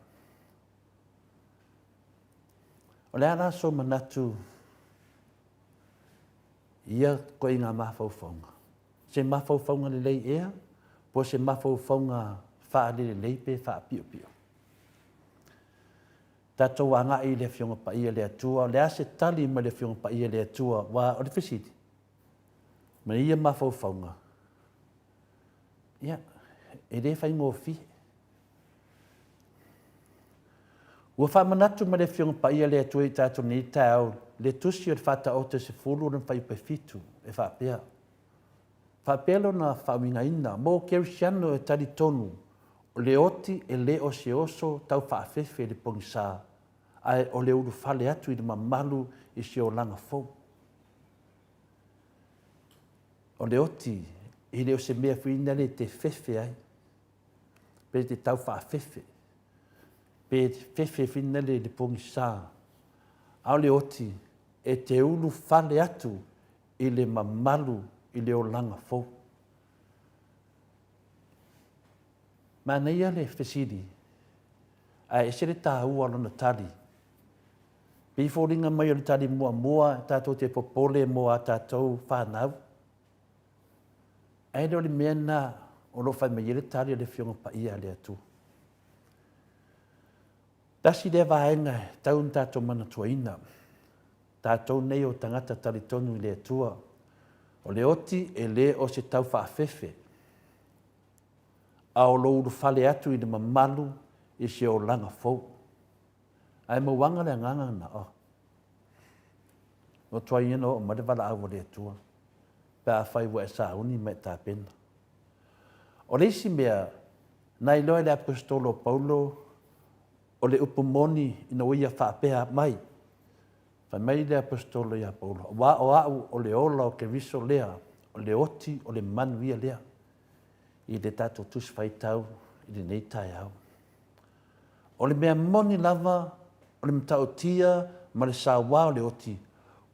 O le a la sou manatu i ia ituaiga mafaufauga? Se mafaufauga lelei ea, po o se mafaufauga faalelelei pe faapiopio? Tatou agai i le Afioga Paia le Atua, o le a se tali mai le Afioga Paia le Atua? Aua o le fesili, ma ia mafaufauga, ia, e le faigofie. Ua faamanatu mai le Afioga Paia le Atua i tatou nei taeao le tusi o le Faataoto e 10 lona fuaiupu e 7 e faapea, faapea lona faauigaina, mo Kerisiano e talitonu, o le oti e le o se oso tau faafefe i le pogisa, ae o le ulufale atu i le mamalu i se olaga fou. O le oti e le o se mea foi lea e te fefe ai, pe te tau faafefe, pe fefe foi lea i le pogisa, a o le oti e te ulufale atu i le mamalu i le olaga fou. Manaia le fesili, ae ese le taua o lona tali. Pei foliga mai o le tali muamua tatou te popole mo a tatou fanau. Ae le o le mea lena o lo o fai mai ai le tali a le Afioga Paia a le Atua. Tasi lea vaega e tatau ona tatou manatuaina, tatou nei o tagata talitonu i le Atua, o le oti e le o se tau faafefe, a o lou ulufale atu i le mamalu i se olaga fou. Ae mauaga le agaga lena, oh. Ua tuai ia ona oo mai le valaau a le Atua, pe afai ua e sauni ma e tapena. O le isi mea, na iloa e le Aposetolo o Paulo o le upu moni ina ua ia faapea mai, fai mai le Aposetolo ia Paulo, aua o au o le ola o Keriso lea, o le oti o le manuia lea, i le tatou Tusi Faitau i lenei taeao. O le mea moni lava, o le matautia ma le sauā o le oti,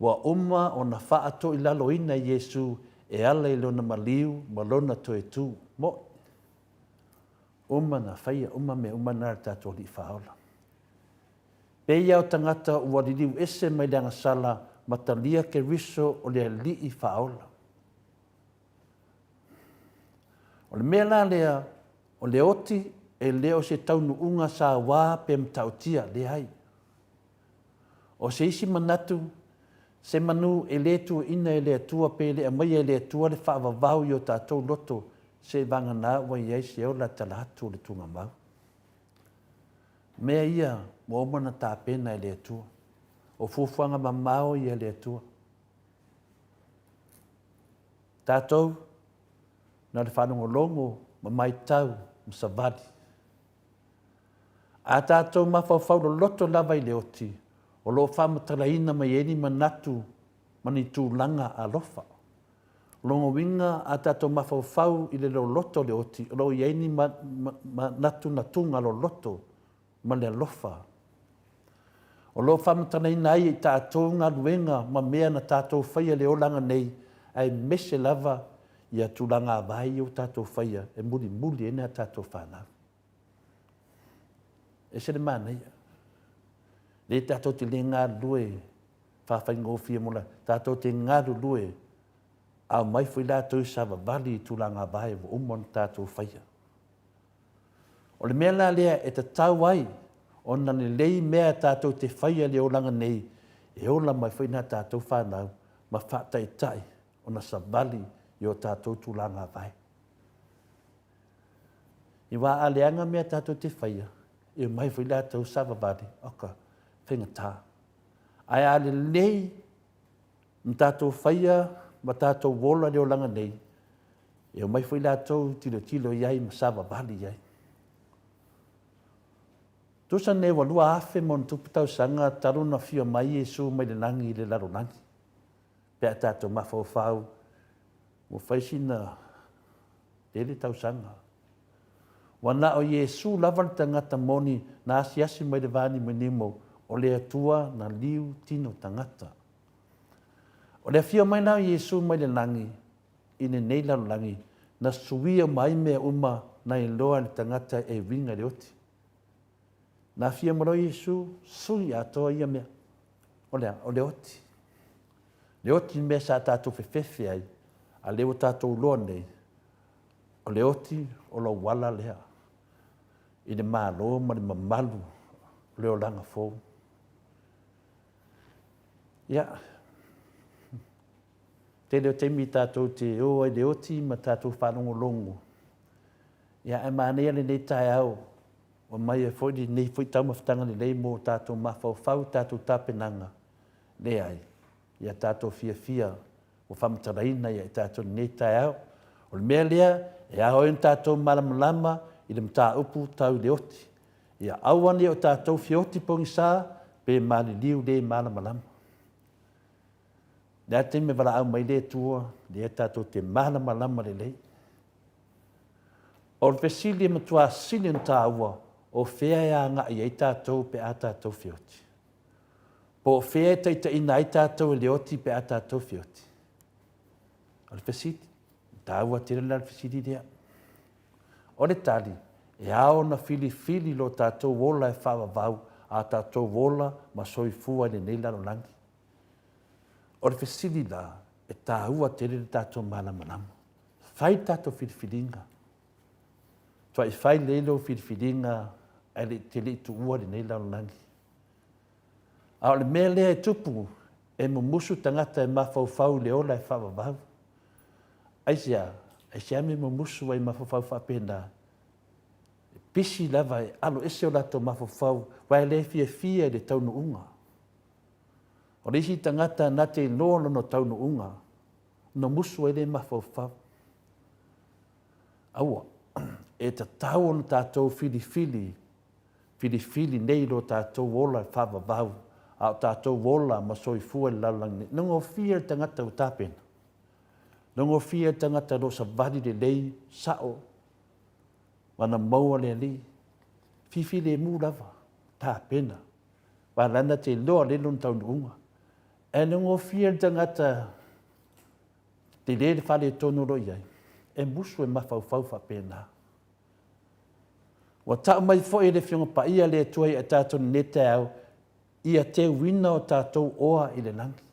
ua uma ona faatoilaloina e Iesu e ala i lona maliu ma lona toe tū. Moʻi. Uma na faia uma mea uma na e le tatou Alii Faaola. Pei lava o tagata ua liliu ese mai le agasala ma talia Keriso o le Alii Faaola. O le mea la lea, o le oti e le o se taunuuga sauā pe matautia, leai. O se isi manatu, se manu e le tuuina e le Atua pe le aumaia e le Atua le faavavau i o tatou loto seiavagana ua i ai se ola tala atu o le tuugamau. Mea ia ua uma ona tapena e le Atua. O fuafuaga mamao ia a le Atua. Tatou. Na o le faalogologo ma maitau ma savali. A tatou mafaufau loloto lava i le oti, o lo o faamatalaina mai ai ni manatu ma ni tulaga alofa. O lona uiga, a tatou mafaufau i le loloto o le oti, o lo o i ai ni manatunatuga loloto ma le alofa. O lo o faamatalaina ai e i tatou galuega ma mea na tatou faia i le olaga nei, aemaise lava ia tulaga ava ia ua tatou faia e mulimuli ai nai a tatou fanau. E ese le manaia. Lea tatou te le galulue faafaigofie mo la, tatou te galulue a omai foi latou i savavali i tulaga vae ua uma ona tatou faia. O le mea la lea e tatau ai ona lelei mea tatou te faia i le olaga nei e ola mai foi nai a tatou fanau ma faataitai ona savali i o tatou tulaga vae. I wā a leaga mea tatou te faia, e omai foi latou savavali, oka, faigata. Ae a lelei na tatou faia ma tatou ola i le olaga nei, e omai foi latou tilotilo i ai ma savavali i ai. Tusa nei ua 2000+ tausaga talu ona afio mai Iesu mai le lagi i le lalolagi. Pe a tatou mafaufau, ua fai sina tele tausaga. Ua na o Iesu lava le tagata moni na asiasi mai le va nimonimo o le Atua na liu tino tagata. O le afio mai la o Iesu mai le lagi i lenei lalolagi, na suia uma ai mea uma na iloa e le tagata e uiga i le oti. Na afio mai loa Iesu, sui atoa ia mea. O le a? O le oti. Le oti le mea sa tatou fefefe ai, a lea ua tatou iloa nei, o le oti o lou ala lea i le Malo ma le mamalu o le olaga fou. Ia, tele o taimi tatou te o ai i le oti ma tatou faalogologo. Ia, ae manaia lenei taeao, ua aumai ai foi lenei foi taumafataga lelei mo tatou mafaufau i tatou tapenaga. Leai, ia tatou fiafia ua faamatalaina ia i tatou i lenei taeao. O le mea lea e ao ai ona tatou malamalama i le mataupu tau i le oti. Ia aua ne i o tatou feoti pogisa pe maliliu le malamalama. O le a le taimi e valaau mai le Atua, lea tatou te malamalama lelei. O le fesili e matua sili ona taua, o fea e agai ai tatou pe a tatou feoti? Po o fea e taitaiina ai tatou e le oti pe a tatou feoti? O le fesili, e taua tele la le fesili lea. O le tali, e ao ona filifili lo tatou ola e faavavau a tatou ola ma soifua i lenei lalolagi. O le fesili la, e taua tele le tatou malamalama. Fai le tatou filifiliga. Tuai fai lelei lou filifiliga ae le te le i tuua lenei lalolagi. A o le mea lea e tupu, e mumusu tagata e mafaufau i le ola e faavavau. Aisea? Aisea mea e mumusu ai mafaufau faapena? E pisi lava e alo ese o latou mafaufau, aua e le fiafia i le taunuuga. O le isi tagata na te iloa lona taunuuga, ona musu ai lea e mafaufau. Aua, e tatau ona tatou filifili, filifili nei lo tatou ola faavavau, a o tatou ola ma soifua i le lalolagi nei. Nogofie le tagata ua tapena. Nogofie le tagata o lo o savali lelei, sao, ma na maua le Alii. Fifilemu lava, tapena. Aua lana te iloa lelei lona taunuuga. Ae nogofie le tagata tele le faaletonu o lo o i ai, e musu e mafaufau faapena. Ua tau mai foi e le Afioga Paia le Atua ia tatou i lenei taeao, ia teuina o tatou oa i le lagi.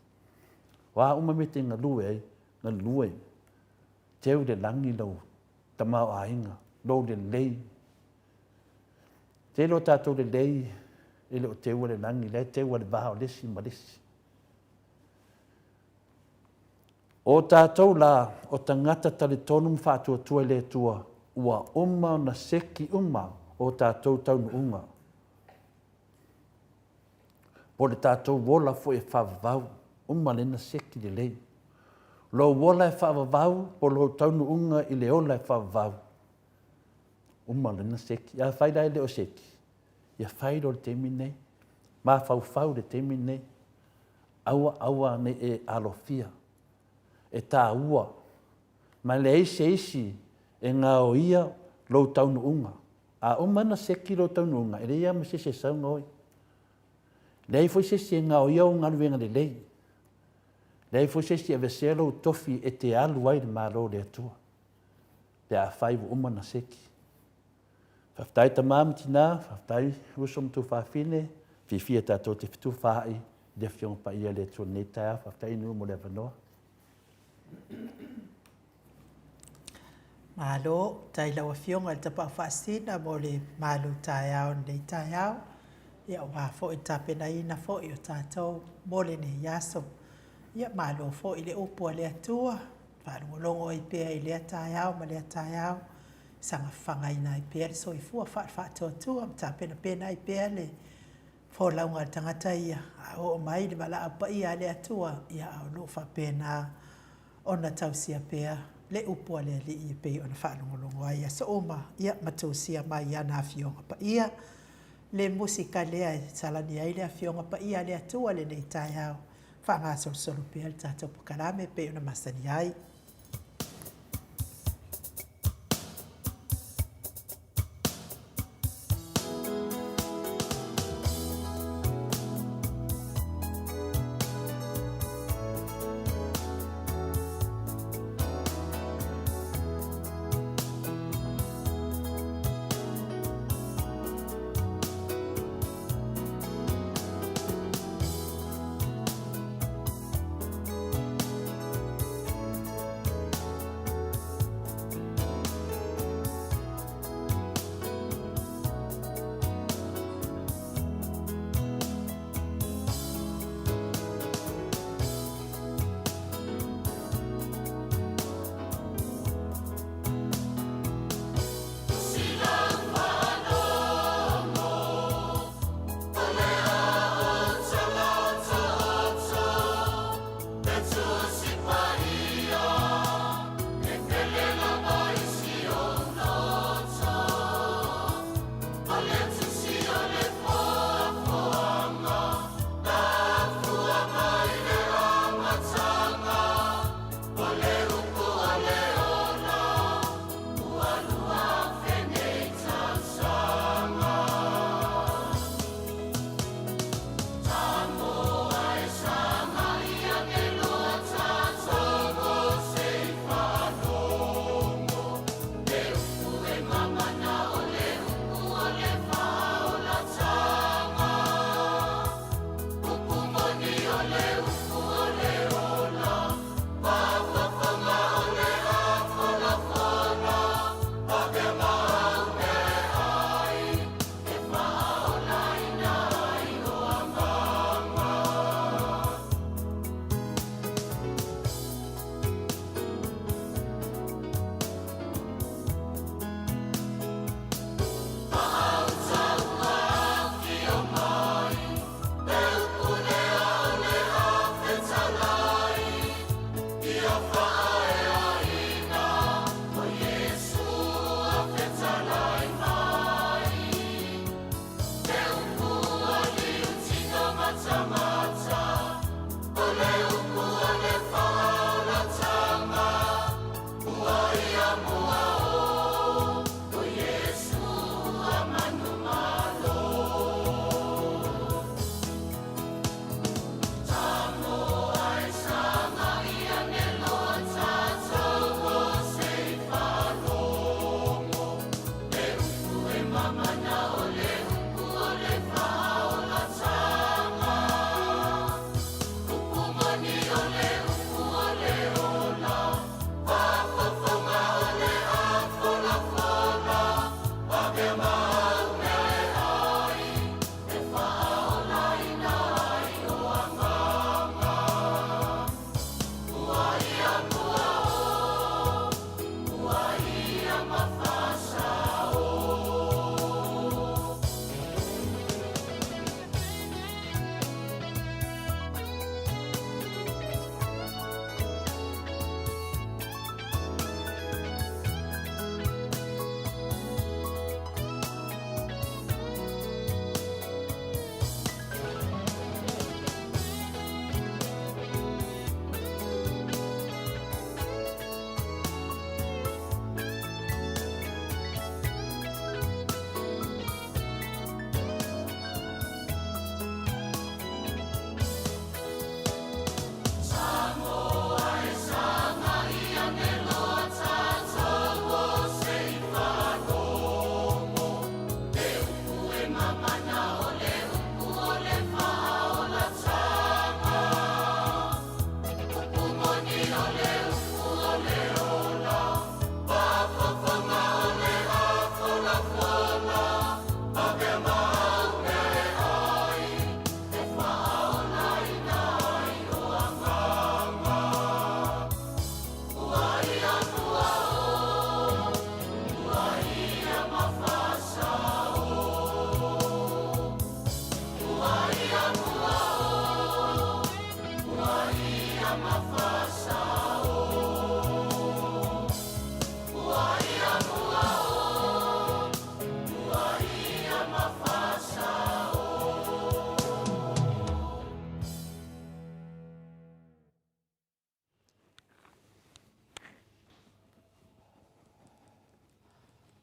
O a uma mea e te galue ai, galue, teu i le lagi lou tamaoaiga, lou lelei. Tele o tatou lelei e le o teua le lagi, la e teua le va o le isi ma le isi. O tatou la, o tagata talitonu ma faatuatua i le Atua, ua uma ona seki uma o tatou taunuuga. Po o le tatou ola foi e faavavau, uma lea na seki lelei. Lou ola e faavavau po o lou taunuuga i le ola e faavavau. Uma lena seki. Afai la e le o seki, ia fai loa i le taimi lenei. Mafaufau i le taimi lenei. Aua aua ne i e alofia. E taua. Ma e leai se isi e gaoia lou taunuuga. A uma ona seki lou taunuuga, e leai lava ma se isi e sau gaoi. Leai foi se isi e gaoia ou galuega lelei. Leai foi se isi e aveesea lou tofi e te alu ai i le Malo o le Atua, pe afai ua uma ona seki. Faafetai tama ma tina, faafetai uso ma tuafafine, fiafia tatou te fetufaai i le Afioga Paia a le Atua i lenei taeao. Faafetai Inu mo le avanoa. Malo, tai lau Afioga i le Tapaau Faasisina mo le malu taeao i lenei taeao. Ia aua foi le tapenaina foi o tatou mo lenei aso. Ia malo foi le upu a le Atua, faalogologo ai pea i lea taeao ma lea taeao, saga fafagaina ai pea le soifua faale-faatuatua ma tapenapena ai pea le folauga a le tagata ia, a oo mai le valaau paia a le Atua, ia a o lo o faapena ona tausia pea le upu a le Alii e pei ona faalogologo ai i aso uma, ia ma tusia mai i ana Afioga Paia. Le musika lea e salani ai le Afioga Paia a le Atua i lenei taeao, faagasolosolo pea le tatou polokalame e pei ona masani ai.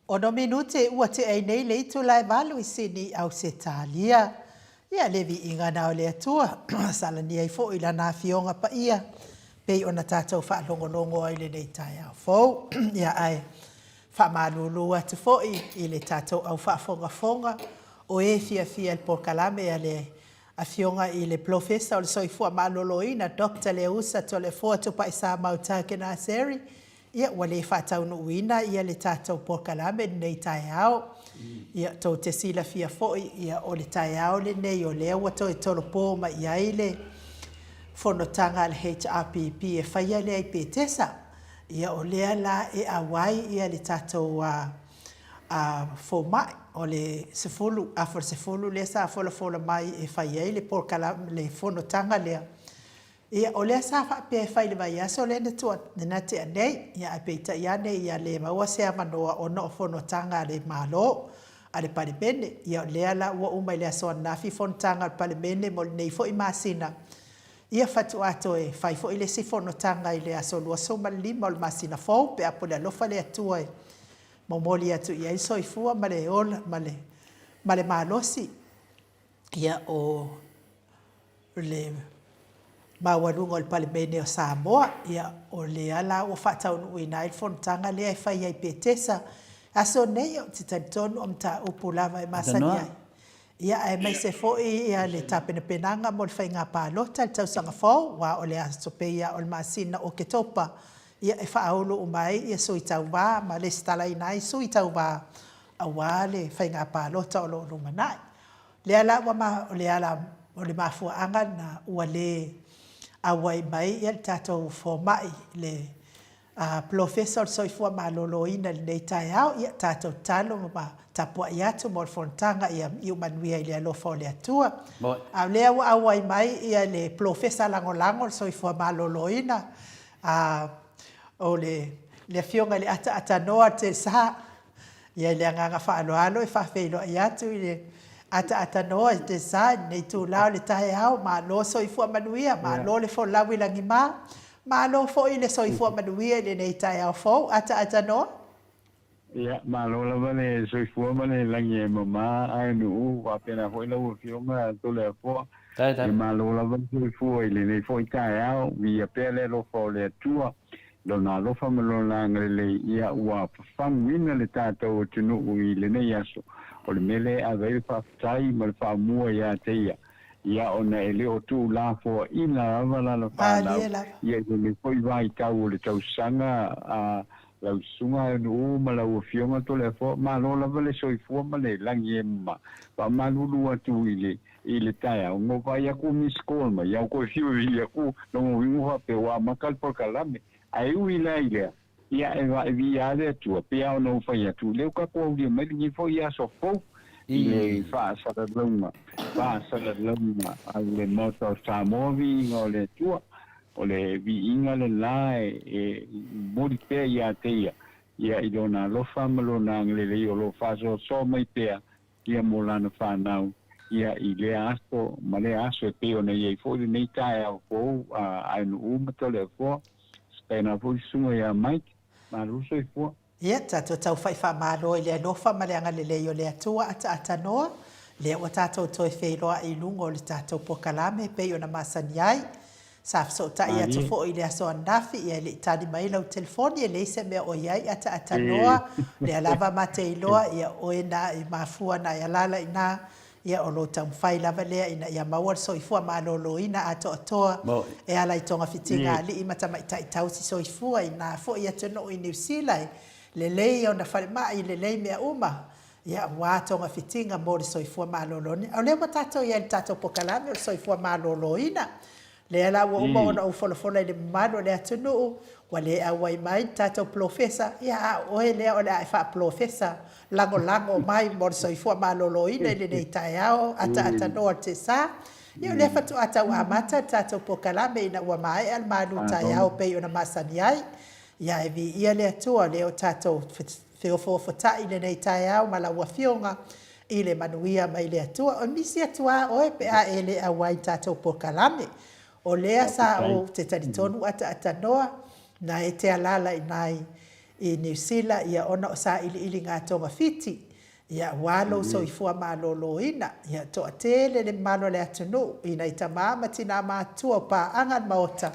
Ono minute ua tea ai nei le itula e valu i Sini, Ausetalia. Ia le viiga na o le Atua, salani ai foi Lana Afioga Paia, pei ona tatou faalogologo ai i lenei taeao fou. Ia ae faamalulu atu foi i le tatou au faafogafoga o e fiafia i le polokalame a le Afioga i le Polofesa o le Soifua Maloloina, Doctor Leausa Toleafoa Tupaisamau Tagenaseri, Ia, ua le faataunuuina ia le tatou polokalame i lenei taeao. Ia, tou te silafia foi, ia, o le taeao lenei o lea ua toe tolopo mai i ai le fonotaga a le HRPP e faia lea i Petesa. Ia, o lea la e auai ia le tatou a, a fomai o le 10, afa o le 10 lea sa folafola mai e fai ai le polokalame, le fonotaga lea. Ia, o lea sa faapea e fai i le vaiaso lea na tua, na tea nei, ia ae peitai ane ia le maua se avanoa ona o fonotaga a le Malo, a le Palemene. Ia o lea la ua uma i le aso ananafi fonotaga a le Palemene mo lenei foi masina, ia faatoa toe fai foi le isi fonotaga i le aso 25 o le masina fou pe a pule alofa le Atua e momoli atu i ai le soifua ma le ola ma le, ma le malosi. Ia, o le maualuga o le Palemene o Samoa, ia, o lea la ua faataunuuina ai le fonotaga lea e fai ai i Petesa. Aso nei, ou te talitonu o mataupu lava e masani ai. Ia, aemaise foi ia le tapenapenaga mo le faiga palota i le tausaga fou, aua o le aso pei lava o le masina o Oketopa, ia, e faaulu uma ai ia sui tauva ma lesitalaina ai sui tauva aua le faiga palota o lo o lumanai. Lea la ua ma, o le ala, o le mafuaaga lena ua le auai mai ia le tatou fomai, le Polofesa o le Soifua Maloloina i lenei taeao. Ia tatou tatalo ma tapuai atu mo le fonotaga ia iu manuia i le alofa o le Atua. A o lea ua auai mai ia le Polofesa Lagolago o le Soifua Maloloina, o le Afioga i le Ataatānoa Telesā. Ia i le agaga faaaloalo e faafeiloai atu i le ataatanoa i te sa i lenei itula o le taeao. Malo soifua manuia, malo le folau i lagima, malo foi le soifua manuia i lenei taeao fou. Ataatanoa. Ia, malo lava le soifua ma le lagi e mama Aenuu, faapena foi lau Afioga Toleafoa. Ia malo lava le soifua i lenei foi taeao, viia pea le alofa o le Atua. Lona alofa ma Lona agalelei ia ua fafaguina le tatou atunuu i lenei aso. O le mea lea e ave ai le faafetai ma le faamua ia te Ia, ia ona e le o tuulafoaina lava Lana fanau ia i lenei foi vaitau o le tausaga a lau Susuga Aenu'u ma lau Afioga Toleafoa. Malo lava le soifua ma le lagi e mama. Faamalulu atu i le I le taeao, na vaai atu o miss call mai, au koe fiu e vili aku, lona uiga ua faapea ua amata le polokalame. Ae ui la i lea, ia e vae a le Atua, pei lava ona ou fai atu, lea ua tatou aulia mai lenei foi aso fou i le faasalalauga, faasalalauga a le Maota o Samoa viiga o le Atua. O le viiga lena e momoli pea ia te Ia, ia i Lona alofa ma Lona agalelei o lo o faasoasoa mai pea ia mo lana fanau, ia i lea aso ma lea aso e pei ona i ai foi lenei taeao fou a Aenuu ma Toleafoa, sapaina foi le susuga ia Mike, malo le soifua. Ia, tatou taufai faamalo i le alofa ma le agalelei o le Atua ataatanoa, lea ua tatou toe feiloai i luga o le tatou polokalame e pei ona masani ai. Sa fesootai atu foi i le aso ananafi, ia e le i tali mai lau telefoni, e leai se mea o i ai, ataatanoa, lea lava ma te iloa, ia oe na e mafua na e alaala i ina, ia o lou taumafai lava lea ina ia maua le soifua maloloina atoatoa e ala i togafitiga alii ma tamaitai tausi soifua i na foi atunuu i Niu Sila e lelei ona falemai, lelei mea uma, ia aua togafitiga mo le soifua maloloina. O lea ua tatou i ai i le tatou polokalame o le soifua maloloina. Lea la ua uma ona ou folafola i le mamalu o le atunuu, ua le auai mai le tatou polofesa, ia a o oe lea o le a e faapolofesa lagolago mai mo le soifua maloloina i lenei taeao ataatanoa o le Tesa. Ia o lea faatoa tau amata le tatou polokalame ina ua maea le malu taeao pei ona masani ai. Ia e viia le Atua o lea ua tatou feofoofotai i lenei taeao ma lau Afioga i le manuia mai le Atua. O misi atu a oe pe a e le auai i tatou polokalame. O lea sa ou te talitonu ataatanoa na e te alala i na i. i Niu Sila, ia, ona o sailiiliga a togafiti, ia, aua lou soifua malōlōina. Ia, toatele le mamalu o le atunuu i nai tamā ma tinā matutua o paaga le Maota,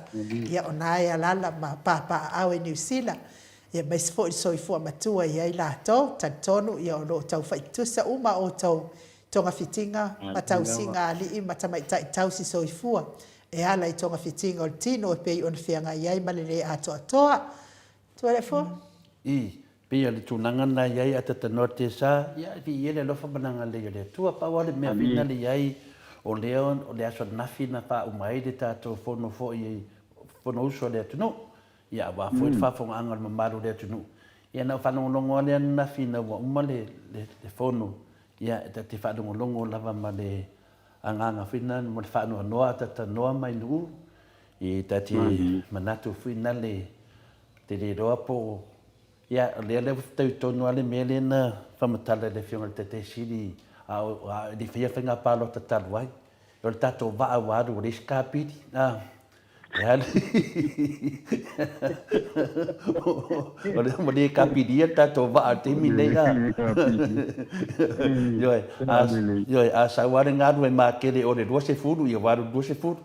ia, o na e alala ma papaaao i Niu Sila, ia, aemaise foi le soifua matua i ai latou. Talitonu, ia, o lo o tau faitutusa uma outou togafitiga ma tausiga a alii ma tamaitai tausi soifua e ala i togafitiga o le tino e pei ona feagai ai ma le lē atoatoa. Tualeafoa. I pei o le tulaga lena i ai atatanoa tesa, ia e viia le alofa ma le agalelei o le Atua. Pau lava le mea finale i ai, o lea o le aso ananafi na faauma ai le tatou fono foi, Fonousu a le atunuu. Ia aua foi le faafofogaaga o le mamalu o le atunuu. Ia na ou faalogologo lava lea ananafi ina ua uma le fono, ia e ta te faalogologo lava ma le agaga foi lena mo le faanoanoa atatanoa mai nuu, i ta te manatu foi nale te le iloa po o, ia o lea lea ua fetaui tonu lava le mea lea na faamatala e le Afioga i le Taitai Sili a o e le i faia faiga palota talu ai. O le tatou vaa ua alu ua leai se kapili, a, e alu o lea ua le kapilia le tatou vaa i le taimi lenei, a. Ioe, a, ioe, a sau lava le galu e makele o le 20, ia ua alu i le 20.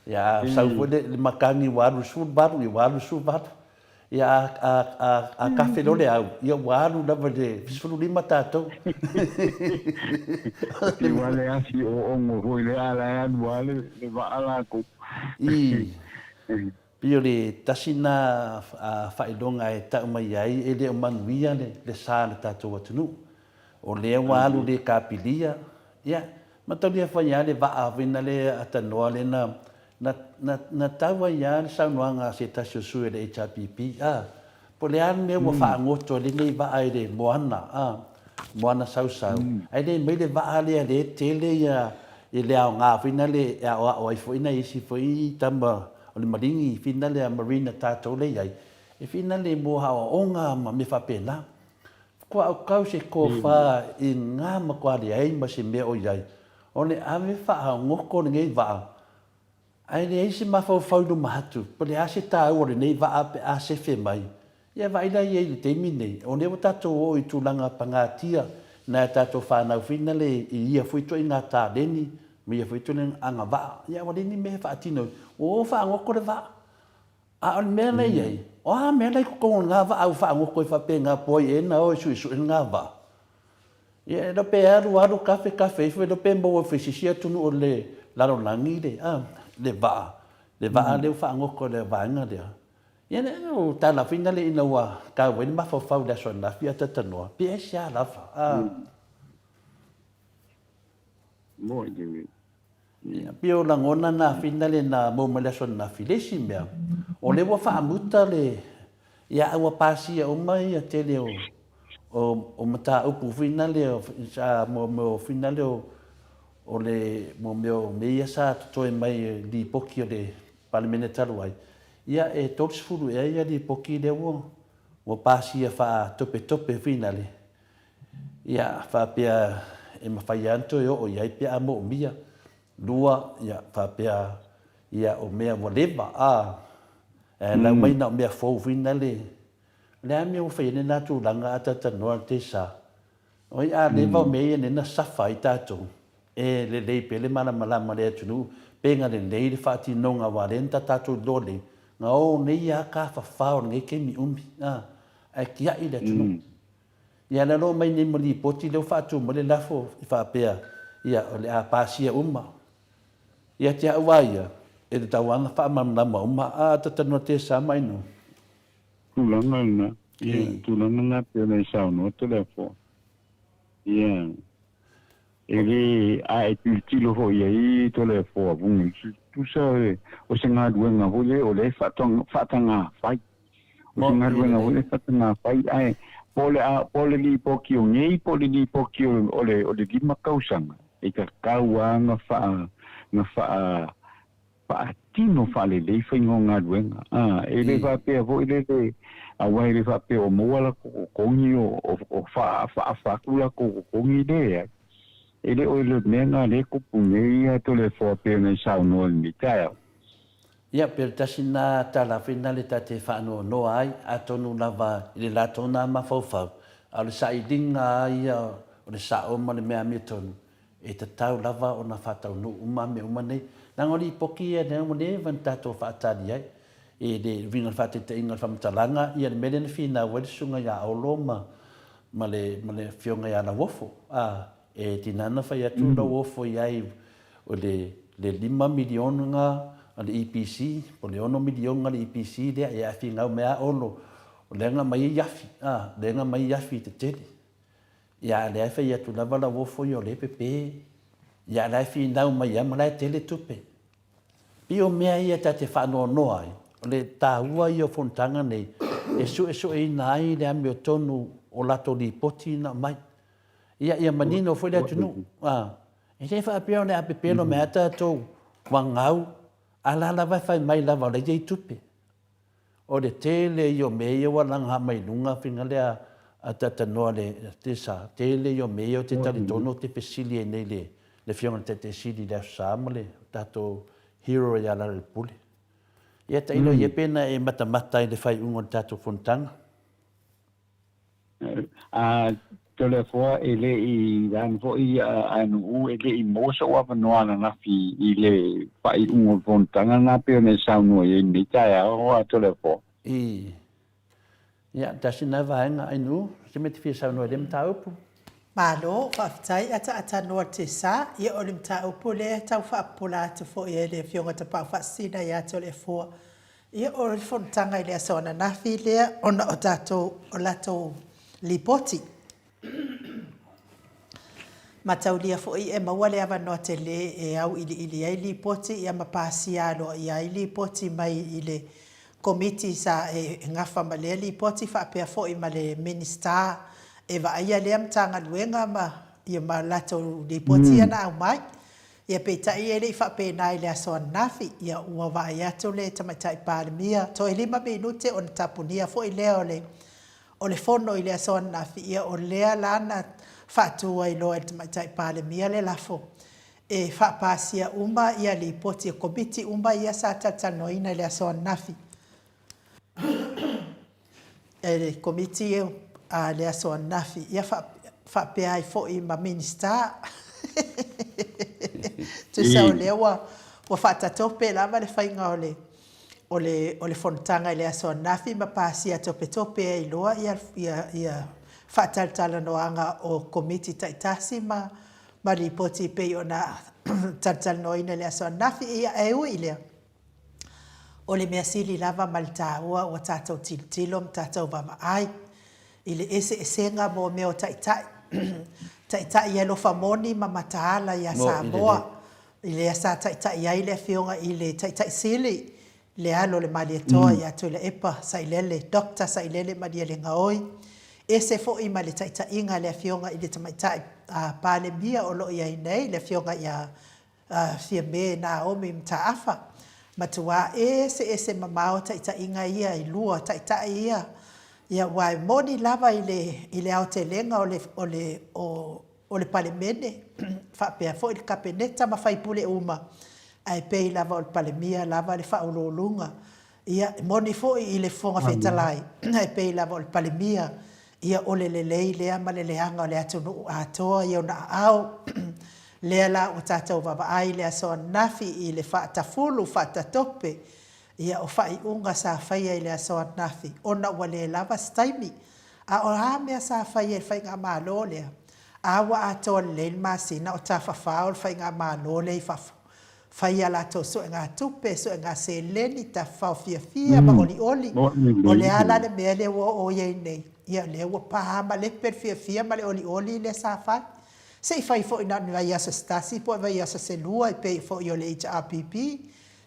Ia a sau foi le makani ua alu i le 18, ia ua alu i le 18. Ia a, a, a, a kafe loa le au, ia ua alu lava i le 15 tatou. E ua le asi oogo foi lea a la e alu lava le vaa latou. I, pei o le tasi lena faailoga e tau mai ai e le o manuia le sa o le tatou atunuu. O lea ua alu le kapilia, ia, mataulia fai lava le vaa foi na le atanoa lea na Na, na, na tau ai lava le saunoaga a se tasi o sui o le HRPP, a, po o le a le mea ua faagoto ai lenei vaa i le moana, a, moana sausau, ae le mai le vaa lea lea e tele ia, i le aoga foi na le e aoao ai foi nai isi foi tama o le maligi fina lea marina tatou lea i ai, e fina le mo aoaoga ma mea faapena. Kua au kau se kofa i nga matua leai ma se mea o i ai, o le ave faagoto lenei vaa, ae leai se mafaufau i luma atu, po o le a se taua o lenei vaa pe a sefe mai. Ia vaai la i ai i le taimi lenei, o lea ua tatou oo i tulaga pagatia nai a tatou fanau foi nale i ia foi ituaiga taleni ma ia foi ituaiga agavaa, ia ua leai ni mea e faatino ai, ua o faagoto le vaa. A o le mea la e i ai, o a mea la i totonu o lena vaa ua faagoto ai faapena po o ai ea na o e suesue lena vaa? Ia e iloa pe alu alu kafe kafe ifo, e iloa pe maua ifo i se isi atunuu o le lalolagi le, a, le vaa, le vaa lea ua faagoto e le vaega lea. Ia o le tala foi lea ina ua tau ai le mafaufau i le aso ananafi a talatalanoa, pe aisea lava, a. Ia, pei o lagona na finale na maua mai le aso ananafi. Le isi mea, o lea ua faamuta le, ia a ua pasia uma ia tele o, o, o mataupu finale o, sa, mo mea o finale o, o le, mo mea o mea ia sa totoe mai i lipoti o le Palemene talu ai. Ia, e 30 ea ia lipoti lea ua, ua pasia faatopetope finale. Ia, faapea e mafai lava ona toe oo i ai pe a moomia. Lua, ia, faapea, ia, o mea ua leva, a, ae lau mai na o mea fou foi na le, o le a mea ua fai ai lena tulaga a talatalanoa le Tesa? Oi, a leva o mea ia lea na safa ai tatou, e lelei pea le malamalama o le atunuu, pe na lelei le faatinoga aua lea na tatou iloa nei, na o nei lava tafafao o lenei taimi umi, a, ae tiai le atunuu. Ia lea loa mai nei ma lipoti lea ua faatu mai le lafo e faapea, ia o le a pasia uma. Ia te au a ia, e tatau lava ona faamalamalama uma a tatanua te sa mai no. Tulaga lena, ia, tulaga lena pei ona e saunoa Toleafoa. Ia, E le, a e tilotilo foi i ai Toleafoa Vungi, tusa o se galuega foi lea o lea e faatagafai. O se galuega foi lea e faatagafai, ae po o le a, po o le lipoti o nei po o le lipoti o le, o le 5 tausaga, e tatau lava ona faa, ona faa, faatino faalelei faiga o galuega. A, e le faapea foi lele, aua e le faapea o maua latou totogi o, o, o faafaafa atu latou totogi, leai. E le o le mea lena lea e tupu nei Toleafoa pei ona e saunoa i lenei taeao. Ia, pe o le tasi lena tala foi lena le ta te faanoanoa ai, atonu lava i le latou na mafaufau, a o le sailiga lava ia o le sao ma le mea amiotonu, e tatau lava ona faataunuu uma mea uma nei. Leaga o lipoti ia lea ua leva ona tatou faatali ai, i le uiga o le faataitaiga o le faamatalaga, ia le mea lea na finau ai le Susuga ia Olo ma ma le ma le Afioga ia Lauofo, a, e tiga ona fai atu Lauofo i ai o le le $5 miliona a le EPC, po o le $6 miliona a le EPC lea, ia ae finau mai lava Olo, o lea na aumai ai afi, a, lea na aumai ai afi tetele. Ia a o lea e fai atu lava Lauofo ia o lea e pepe, ia a o la e finau mai lava ma la e tele tupe. Pei o mea ia ta te faanoanoa ai, o le taua ia o fonotaga nei e suesueina ai le amiotonu o latou lipoti na aumai. Ia, ia manino foi le atunuu. A, e le faapea o le a pepelo mai lava tatou ua gau, a la lava e fai mai lava o la e i ai tupe. O le tele ia o mea ia ua laga mai luga faiga lea a tatanoa le tesa, tele ia o mea ia ou te talitonu ou te fesili ai nei le le afioga i le Taitai Sili i le Aso Sa ma le tatou hero ia Lalelepule. Ia tailo ia pe na e matamata i le faaiuga o le tatou fonotaga. A Toleafoa e le i lana foi aganuu e le i maua sou avanoa ananafi i le faaiuga o le fonotaga lena pei ona e saunoa i ai i lenei taeao a Toleafoa. I Ia, tasi lena vaega Ainuu, se mea e te fia saunoa i lea mataupu? Malo, faafetai ataatanoa Tessa, ia o le mataupu lea e tau faapopola atu foi ai le Afioga Tapaau Faasisina ia Toleafoa Ia, o le fonotaga i le aso ananafi lea ona o tatou, o latou lipoti. Mataulia foi e maua le avanoa tele e auiliili ai lipoti ia ma pasia aloaia ai lipoti mai i le Komiti sa e gafa ma lea lipoti faapea foi ma le Minisita e vaaia lea Matagaluega ma ia ma latou lipoti ia na aumai. Ia peitai e le i faapena i le aso ananafi, ia ua vaai atu le Tamaitai Palemia, toe 5 minute ona tapunia foi lea o le o le fono i le aso ananafi, ia o lea la na faatu ai loa e le Tamaitai Palemia le lafo e faapasia uma ia lipoti a Komiti uma ia sa talatalanoaina i le aso ananafi. E le Komiti a le aso ananafi, ia faapea ai foi ma Minisita. Tusa o lea ua ua faatatope lava le faiga o le o le o le fonotaga i le aso ananafi ma pasia topetope ai loa ia ia ia faatalatalanoaga o Komiti taitasi ma ma Lipoti e pei ona talatalanoaina i le aso ananafi. Ia, e ui i lea, O le mea sili lava ma le taua ua tatou tilotilo ma tatou vaavaai i le eseesega mo mea o taitai, taitai alofa moni ma mataala ia Samoa, i lea sa taitai ai le Afioga i le Taitai Sili, le alo o le Malietoa ia Tuilaepa Sailele, Doctor Sailele Malielegaoi, ese foi ma le taitaiga a le Afioga i le Tamaitai Palemia o lo o i ai nei, le Afioga ia Fiame Naomi Mataafa. Matuā eseese mamao taitaiga ia e lua, taitai ia, ia aua e moni lava i le, i le aotelega o le, o le, o, o le Palemene, faapea foi le Kapeneta ma faipule uma, ae pei lava o le Palemia lava le faauluuluga Ia, e moni foi i le Fofoga Fetalai, e pei lava o le Palemia, ia o le lelei lea ma le leaga o le atunuu atoa i ona aao. Lea la ua tatou vaavaai i le aso ananafi i le faatafulu, faatatope, ia o faaiuga sa faia i le aso ananafi, ona ua le lava se taimi. A o a mea sa faia e le Faigamalo lea, a ua atoa lelei le masina o tafafao le Faigamalo lea i fafo, Fai a latou suegatupe, suega seleni, tafafao fiafia ma olioli. O le a la le mea lea ua oo i ai nei? Ia, o lea ua pa malepe le fiafia ma le olioli lea sa fai. Se i fai foi na o ni vaiaso se tasi po o vaiaso se lua e pei foi o le HRPP.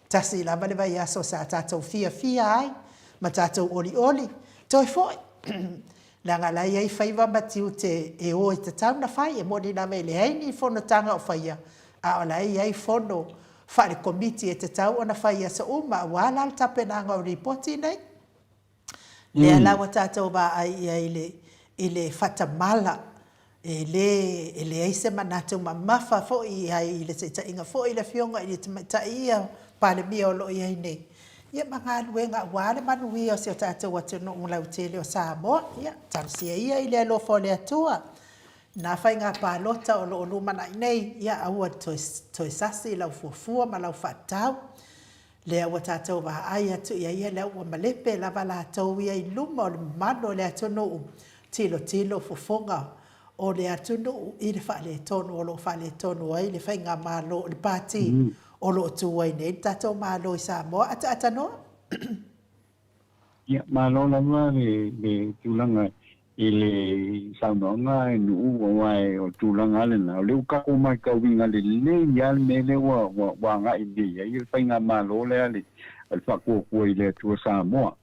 Tasi lava le vaiaso sa tatou fiafia ai ma tatou olioli. Toe foi. Leaga la e i ai faiva ma tiute e o e tatau ona fai. E moni lava e leai ni fonotaga o faia, a o la e i ai fono faale-komiti e tatau ona fai i aso uma aua la le tapenaga o lipoti nei. Lea la ua tatou vaai i ai i le, i le faatamala, e le, e leai se manatu mamafa foi i ai i le taitaiga foi i le Afioga i le Tamaitai ia Palemia o lo o i ai nei. ia ma galuega aua le manuia o si o tatou atunuu lautele o Samoa. Ia, talosia ia i le alofa o le Atua nā faiga palota o lo o lumanai nei, ia aua le toe, toe sasi lau fuafua ma lau faatatau. Lea ua tatou vaai atu i ai ia lea ua malepe lava latou ia i luma o le mamalu o le atunuu, tilotilo fofoga o le atunuu i le faaletonu o lo o faaletonu ai le faigamalo o le Pati o lo o tu ai nei le tatou Malo i Samoa. Ataatanoa. Ia, malo lava le le tulaga i le saunoaga e Nuu aua o le tulaga lava lena, o lea ua tatou matauina lelei lava le mea lea ua ua ua agai nei i ai le faigamalo lea a le a le Faatuatua i le Atua Samoa,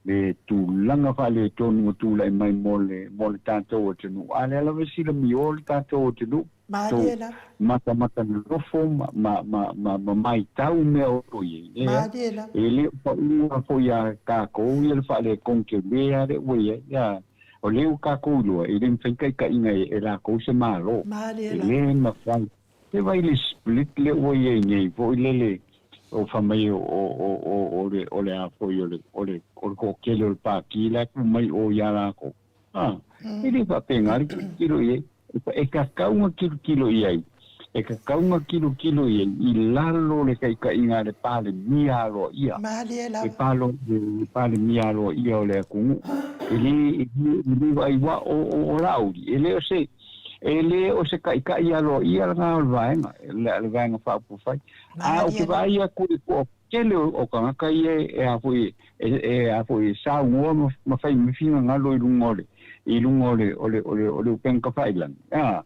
le tulaga faaletonu ua tulai mai mo le mo le tatou atunuu, a o lea lava e silamio le tatou atunuu. Malie lava. Matamata nofo ma, ma, ma, ma, ma maitau mea o lo o i ai. Leai. Malie lava. E le o pau lava foi ia takou ia le faaletonu tele lava lea ua i ai. Ia, o lea ua takou iloa, e le mafai taitaiga e, e lakou se Malo. Malie E lava. le mafai. Se vaai i le split lea ua i ai nei foi lele, o fai mai o, o, o, o, o le, o le a foi o le, o le, o le toatele o le Pati la e tu mai o ia lakou. A, e le faapena le tilotilo i ai. E tatau ona tilotilo i ai, e tatau ona tilotilo i ai i lalo o le taitaiga a le Palemia aloaia, Malie le lava. palo, le Palemia aloaia o le atunuu. E le, e le vaai ua o, o, o Laauli, e le o se, e le o se taitai aloaia lena o le vaega, le, le Vaega Faaupufai. A ou Malie te lava. vaai atu i le toatele o, o tagata ia e a foi, e, e a foi, e saunoa ma, ma fai mai finagalo i luga o le, i luga o le, o le, o le, o le upega tafailagi, a,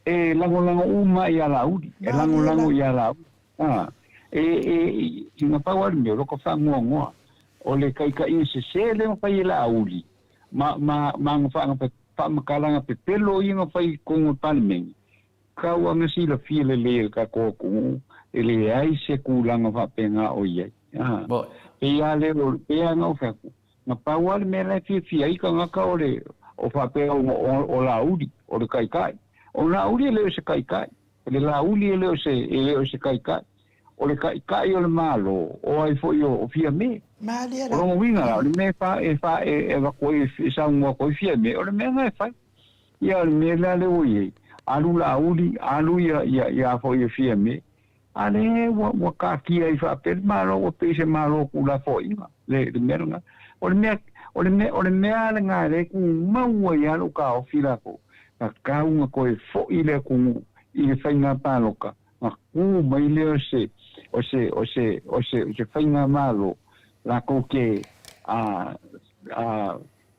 e lagolago uma ia Laauli, e Malie lagolago lava. ia Laauli, a, e, e, i, na pau lava le mea, o lota faanoanoa, o le taitaiga sese lea na fai e Laauli, ma, ma, ma ana faa, faamatalaga pepelo ia na fai i totonu o le Palemene, tau lava na silafia lelei e le tatou atunuu, e leai se tulaga faapena o i ai. A, pei lava lea o, pei lava na ou fai atu, Na pau lava le mea la e fiafia ai tagata o le, o faapea o, o, o Laauli, o le taitai. O Laauli e le o se taitai. O le Laauli e le o se, e le o se taitai. O le taitai o le Malo, o ai foi o, o Fiame. Malie O lava. lona uiga la, o le mea e fa, e fa, e, e avatu ai, e saunoa atu ai Fiame, o le mea lena e fai. Ia, o le mea la lea ua i ai, alu Laauli, alu ia, ia, ia foi Fiame, A lea ua, ua taatia ai faapea le Malo ua pei se Malo tuulafoaiga, le, le mea lena. O le mea, o le mea, o le mea lava lena lea e tumau ai lava lou taofi latou, tatau ona toe foi le atunuu i le faiga palota, ona tu mai lea o se, o se, o se, o se, o se faigamalo latou te, a, a,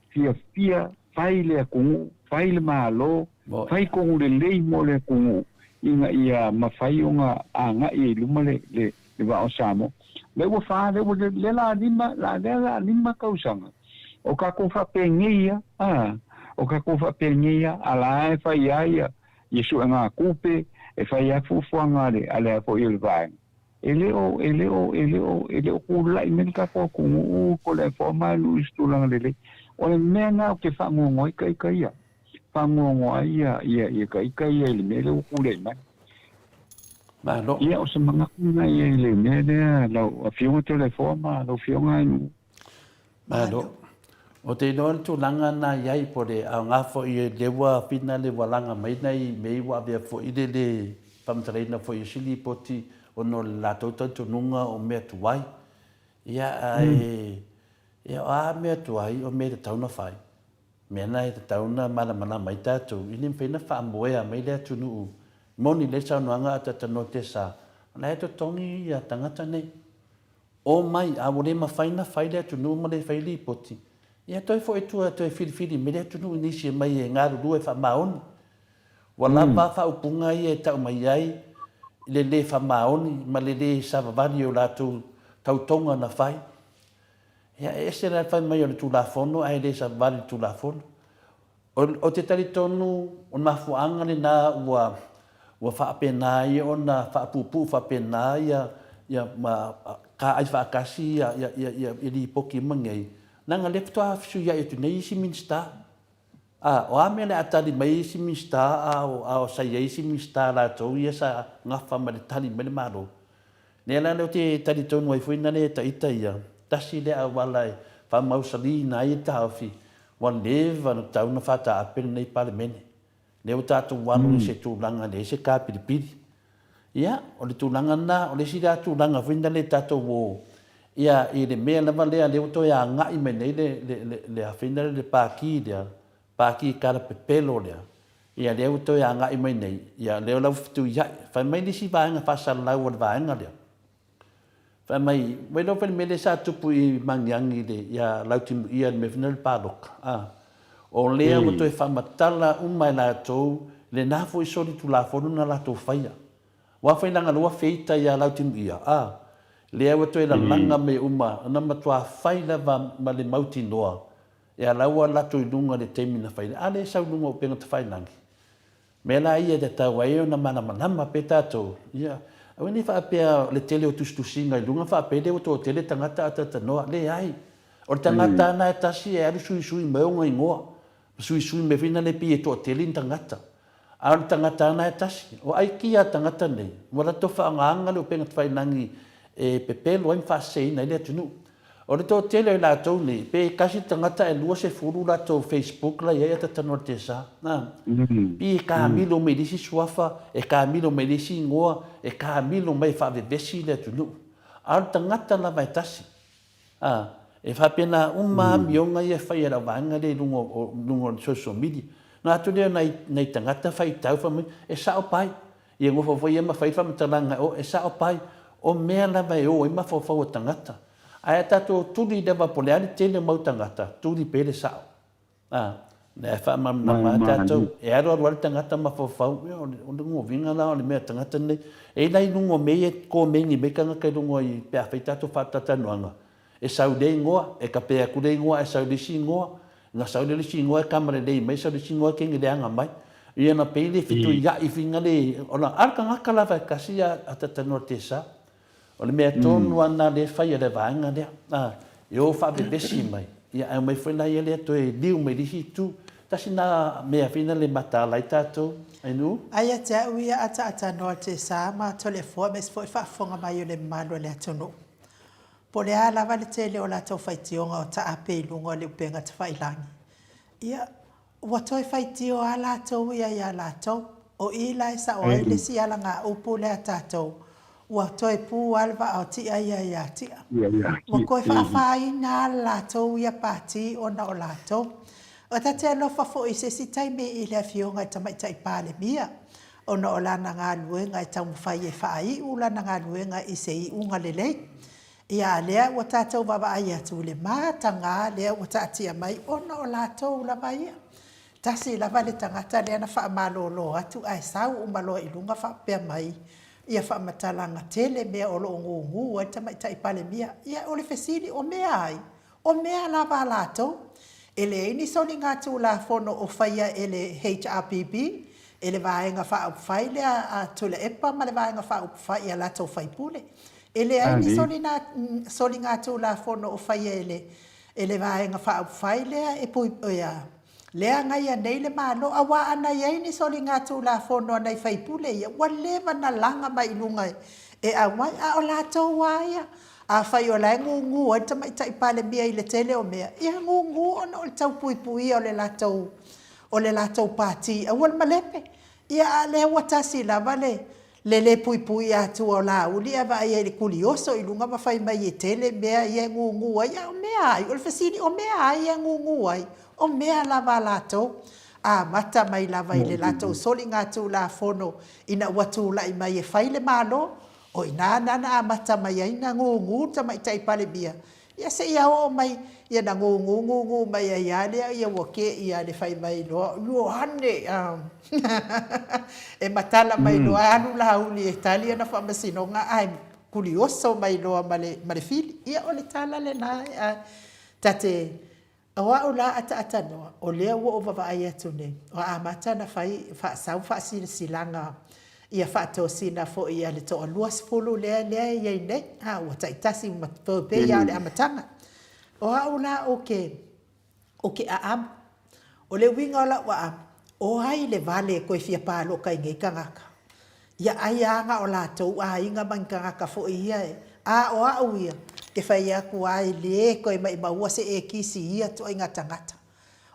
fiafia, fai le atunuu, fai le Malo, fai tonu lelei mo le atunuu ina ia mafai ona agai ai i luma le, le, le vaa o Samoa. Lea ua fa, lea ua, lea la lima, la, lea la lima tausaga o tatou faapenei lava, a, o tatou faapenei lava, a la e fai lava ia, ia suega tupe, e fai lava fuafuaga a le, a le a foi o le vaega. E le o, e le o, e le o, e le o tulai mai le tatou atunuu Toleafoa ma Luʻu i se tulaga lelei. O le mea lena ou te faanoanoa ai ita ia, faanoanoa ai ia, ia, ia ita ia i le mea lea ua tulai mai. Malo. Ia, o se manatu lena ia i le mea lea lau Afioga Toleafoa ma lau Afioga Luʻu. Malo. Ou te iloa le tulaga na i ai, po o le aoga foi lea ua fina le ua laga mai nai mea ua avea foi le le faamatalaina foi o isi lipoti ona o le latou talitonuga o mea tuai. Ia, ae, ia, o a mea tuai, o mea e tatau ona fai. Mea na e tatau ona malamalama ai tatou, e le mafai ona faamoea mai le atunuu. Moni lelei saunoaga a Tatanoa Tesa, o la e totogi ia tagata nei. Omai, a ua le mafai na fai le atunuu ma le fai lipoti, ia toe foi tua toe filifili mai le atunuu i nisi e mai e galulue faamaoni. Ua lava faaupuga ia e tau mai ai le le faamaoni ma le le savavali o latou tautoga na fai. Ia e ese la le fai mai o le Tulafono ae le savavali i le Tulafono. Ou te talitonu o le mafuaaga lena ua ua faapena ai ona faapuupuu faapena ia ia ma taai faatasi ia ia ia ia ia lipoti uma nei, leaga lea faatoa fesuiai atu nei isi Minisita. A, o a mea o le a tali mai isi Minisita a o a o sa i ai isi Minisita latou ia sa gafa ma le tali mai le Malo. Lea la lea ou te talitonu ai foi na le ita ia. Tasi lea auala e faamausaliina ai le taofi, ua leva ona tatau ona faataape lenei Palemene. Lea ua tatou alu i se tulaga e leai se kapilipili. Ia, o le tulaga lena, o le isi la tulaga foi lena lea tatou o, ia, i le mea lava lea, lea ua toe agai mai nei le, le, le, le afina lea, le Pati lea, Pati kalapepelo lea, ia, lea ua toe agai mai nei, ia, lea la ua fetuiai. Fai mai le isi vaega faasalalau a le vaega lea, Fai mai, ua iloa foi le mea lea sa tupu i Magiagi i le, ia Lautimuia i le mea foi lea o le palota, a. O lea ua toe faamatala uma e latou lena foi solitulafono na latou faia. Aua foi leaga lea ua feita ia Lautimuia, a. Lea ua toe lalaga mea uma, na matua fai lava ma le mautinoa, ia la ua latou i luga i le taimi na fai ai, a lea e sau i luga o upega tafailagi. Mea la ia e tatau ai ona malamalama pea tatou, ia, aua ne i faapea le tele o tusitusiga i luga faapea lea ua toatele tagata atatanoa. Leai. O le tagata lava na e tasi e alu suisui mai ona igoa, ma suisui mai foi na le pei e toatele ni tagata. A o le tagata lava na e tasi. O aikia a tagata nei, ua latou faaaogaina le upega tafailagi e pepelo ai ma faaseseina ai le atunuu. O le toatele o i latou nei, pe tasi le tagata ae 20 latou facebook la i ai atatanoa le tesa. Na. Pi e kamilo mai i le isi suafa, e kamilo mai i le isi igoa, e kamilo mai e faavevesi le atunuu. A o le tagata lava e tasi. A, e faapena uma amioga ia e fai e lau vaega lea i luga o, luga o le social media. Na atu lea o nai, nai tagata faitau fai mai, e sao pai. Ia nofo foi ia ma fai le faamatalaga, o, e sao pai, o mea lava e o ai mafaufau o tagata. Ae a tatou tuli lava po o le a le tele o mau tagata, tuli pea le sao. A, lea e faamalamalama lava tatou, e alu alu lava le tagata mafaufau, ia o le, o le uiga la o le mea tagata lenei. E i ai la i luga o mea ia e komeni mai tagata i luga i, pe a fai tatou faatalatalanoaga, E sau lea igoa, e kape atu lea igoa ae sau le isi igoa, na sau lea le isi igoa e kama lelei mai, sau le isi igoa e kenge leaga mai. Ia na pei le fetuiai finga le, ona a le tagata lava e kasi a tatanoa te sa. O le mea tonu a na le fai e le vaega lea. A, e o faavevesi mai, ia ae omai foi la ia lea toe liu mai le isi itu. Tasi na mea fina le mataala ai tatou, Ainuu. Ai ia te au ia ataatanoa te sa ma Toleafoa aemaise foi faafofoga mai o le mamalu o le atunuu. Po o le a lava le tele o latou faitioga o taape i luga o le upega tafailagi, ia, ua toe faitio lava latou ia iā latou. O i la e sao ai le isi alagaupu lea a tatou, ua toe pu lava le vaa o Tia ia iā Tia. Ua toe faafaina lava le latou ia pati ona o latou. E ta te alofa foi i se isi taimi i le Afioga i le Tamaitai Palemia, ona o lana galuega e taumafai e faaiu lana galuega i se iuga lelei. Ia, a lea ua tatou vaavaai atu i le mataga lea ua taatia mai ona o latou lava ia. Tasi lava le tagata lea na faamalolo atu ae sau uma loa i luga faapea mai ia faamatalaga tele mea o lo o gugu ai le Tamaitai Palemia. Ia, o le fesili, o mea ai? O mea lava a latou. E leai ni soligatulafono o faia e le HRPP, e le Vaega Faaupufai lea a Tuilaepa ma le Vaega Faaupufai i a latou faipule. E leai ni soligatulafono o faia e le e le Vaega Faaupufai lea e a lea agaia nei le Malo, auā ana i ai ni soligatulafono a nai faipule ia, ua leva na laga mai i luga e aumai, a o latou lava ia. Afai o la e gugu ai le Tamaitai Palemia i le tele o mea, ia gugu ona o le tau puipuia o le latou, o le latou pati, aua le malepe. Ia a lea ua tasi lava le, le le puipui atua o Laauli ae vaai ai i le kulioso i luga ma fai mai e tele mea ia e gugu ai, a o mea ai? O le fesili, o mea ai ia e gugu ai? O mea lava a latou. Amata mai lava i le latou soligatulafono ina ua tulai mai e fai le Malo, O i ina na na amata mai ai na gugu le Tamaitai Palemia, ia seia oo mai, ia na gugu gugu mai ai lava lea, ia ua keia le fai mai loa, Ioane! E matala mai loa, alu Laauli e tali ana faamasinoga ae kulioso mai loa ma le, ma le fili. Ia o le tala lena, ta te O au la ataatanoa, o lea ua ou vavaai atu nei, ua amata ona fai faasau faasilasilaga ia faatosina foi a le toa 20 lea lea e i ai nei, a ua taitasi uma e pei lava o le amataga. O au la ou te ou te aamo. O le uiga o lau aamo, o ai le vale e toe fia paloka i nei tagata? Ia ai lava na o latou aiga ma ni tagata foi ia e, a o au ia, Ke fai atu a e le toe maimaua se e kisi i ia ituaiga tagata.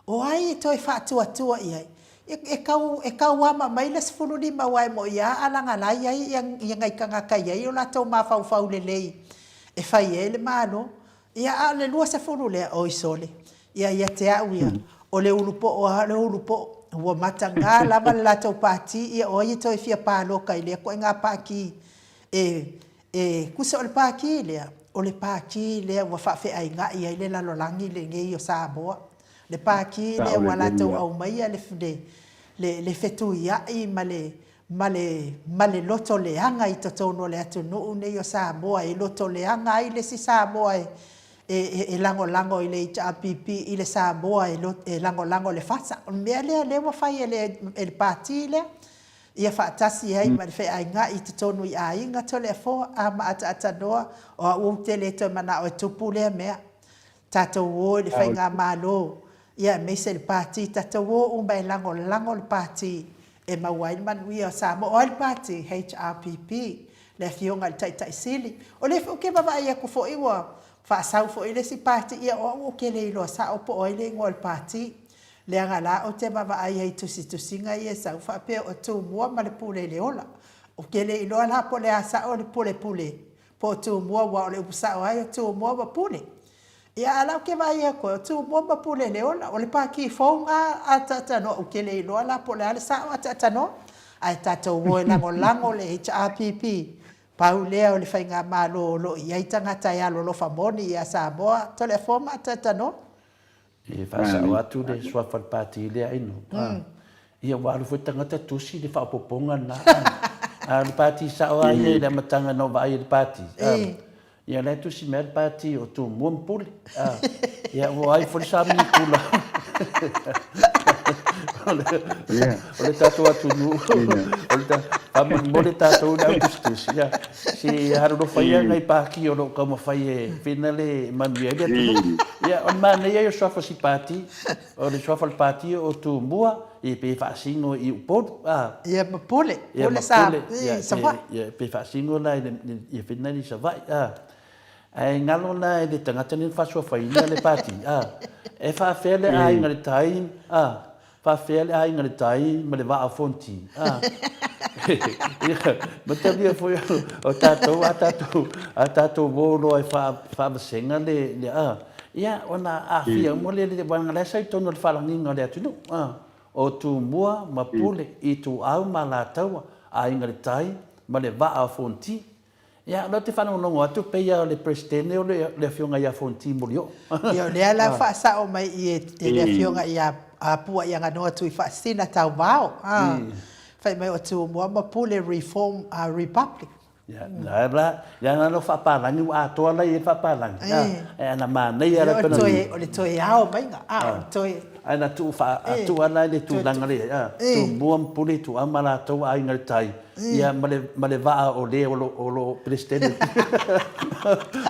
O ai e toe faatuatua i ai? E tau, e tau ama mai le 15 aua e moi a alagala i ai ia nai tagata e i ai o latou mafaufau lelei e fai ai le Malo. Ia, a o le 20 lea, oi sole, ia ia te au ia, o le ulu po'o lava o le ulu po'o. Ua mataga lava le latou pati, ia o ai e toe fia paloka i lea ituaiga pati e E tusa o le pākī lea, o le pākī lea ua faafeainga'i ai le lalolagi lenei o Samoa. Le pākī lea ua latou aumaia le, le, le fetuia'i ma le, ma le, ma le loto leaga i totonu o le atunuu nei o Samoa e loto leaga ai le isi Samoa e, e, e lagolago i le HRPP i le Samoa e, e lagolago i le FASA. O le mea lea lea ua fai e le, e le pātī lea. Ia faatasi ai ma le feainga'i i totonu i aiga Toleafoa a ma ataatanoa o a'u ou te le toe mana'o e tupu lea mea. Tatou o i le faigamalo ia aemaise le pati tatou o uma e lagolago le pati e maua ai le manuia o Samoa. O ai le pati? HRPP le afioga i le Taitai Sili. O lea foi ou te vavaai atu foi ua faasau foi le isi pati ia o a'u ou te le iloa sa'o po o ai le igoa o le pati. Leaga la ou te vaavaai ai i tusitusiga ia e sau faapea o Tumua ma le pule i le ola. Ou te le iloa la po o le a sao le pule pule po o Tumua aua o le upu sao lava ia o Tumua ma Pule. Ia a o la ou te vaai atu ai o Tumua ma Pule i le ola. O le Pati fou lena a Taatanoa ou te le iloa la po o le a le sao a Taatanoa. Ae tatou o e lagolago le HRPP, pau lea o le faigamalo o lo o i ai tagata e alolofa moni ia Samoa. Toleafoa ma Taatanoa. E faasao atu le suafa o le pati lea aino. Ia ua alu foi le tagata tusi le faaopoopoga lena. A o le pati sao lava ia i le amataga na ou vaai ai i le pati. Ia la e tusi mai lava le pati o Tumua ma Pule. Ia ua ai foi le samini pula. O le tatou atunuu, faamolemole tatou i le au tusitusi. Ia se alolofa ia nai pati o lo o taumafai e fina le manuia ai le atunuu. Ia, o le manaia ia o suafa o si pati, o le suafa o le pati o Tumua, ia pe faasino i Upolu, a. Ia ma Pule, Pule sa i Savaii. Ia, pe faasino la i le, ia fina i Savaii, a. Ae galo la i le tagata lenei na faasuafaina le pati, a. E faafea le aiga i le tai, a. Faafefea le aiga le tai ma le vaa o Fonti? A. Ia, matalia foi o tatou, a tatou, a tatou o loa e faavasega le, le, a, ia, ona aafia uma lea, aua o la e sau i totonu o le faalagiga o le atunuu, a, o Tumua ma Pule, Ituau ma Alataua, Aiga i le Tai ma le vaa o Fonti. Ia, o lea ou te faalogologo atu pei lava o le Peresetene o le Afioga ia Fonti Molioo. Ia, o lea la ua faasao mai i e le Afioga ia Puaiaganoa Tuifaasisina Tauvao, a, fai mai o Tumua ma Pule Reform Republic. Ia, la, leaga la faapalagi ua atoa la i ai le faapalagi, a, ae ana manaia la pei ona. O le toe ao maiga, a, o le toe. Ae na tuu faa, tuu lava la i le tulaga lea i ai, a, Tumua ma Pule, Ituau ma latou Aiga i le Tai, Ia, ma le, ma le vaa o le o lo, o lo Peresetene.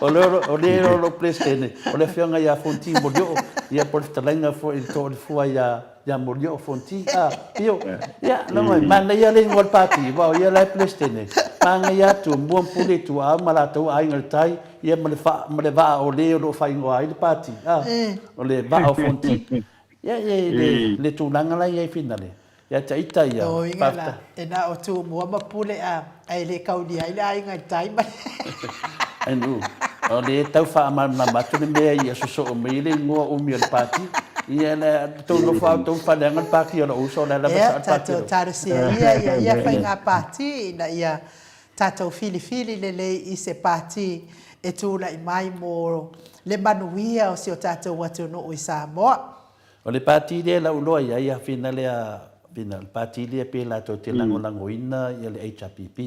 o le, o le o lo Peresetene, o le afioga ia Fonti Molioo, ia po o le fetalaiga foi i le too o le fua ia, ia Molioo Fonti. Ah, pio. Ia, no mai, manaia le ingoa o le pati, aua o ia la e Peresetene. Manaia atu, mua ma pule, Ituau ma latou Aiga i le Tai, ia ma le, fa, ma le vaa o le o lo o faaigoa ai le pati. Ah, o le vaa o Fonti. Ia, ia, le, le tulaga la i ai finale. Ia te ita ia. Lōiga la, e na o Tumua ma Pule a, ae le kaulia ai le aiga i tai ma le. Anu, o le tau faamalamalama atu le mea ia sosoo mai le igoa umi o le pati. Ia le tou nofo lava outou faleaga le pati o lou uso, o la e lava sao le pati o lou. Ia, tatou talosia ia ia ia faiga pati ina ia tatou filifili lelei i se pati e tulai mai mo le manuia o si o tatou atunuu i Samoa. O le pati lea lau iloa i ai a fina lea fina o le pati lea pe latou te lagolagoina ia le HRPP.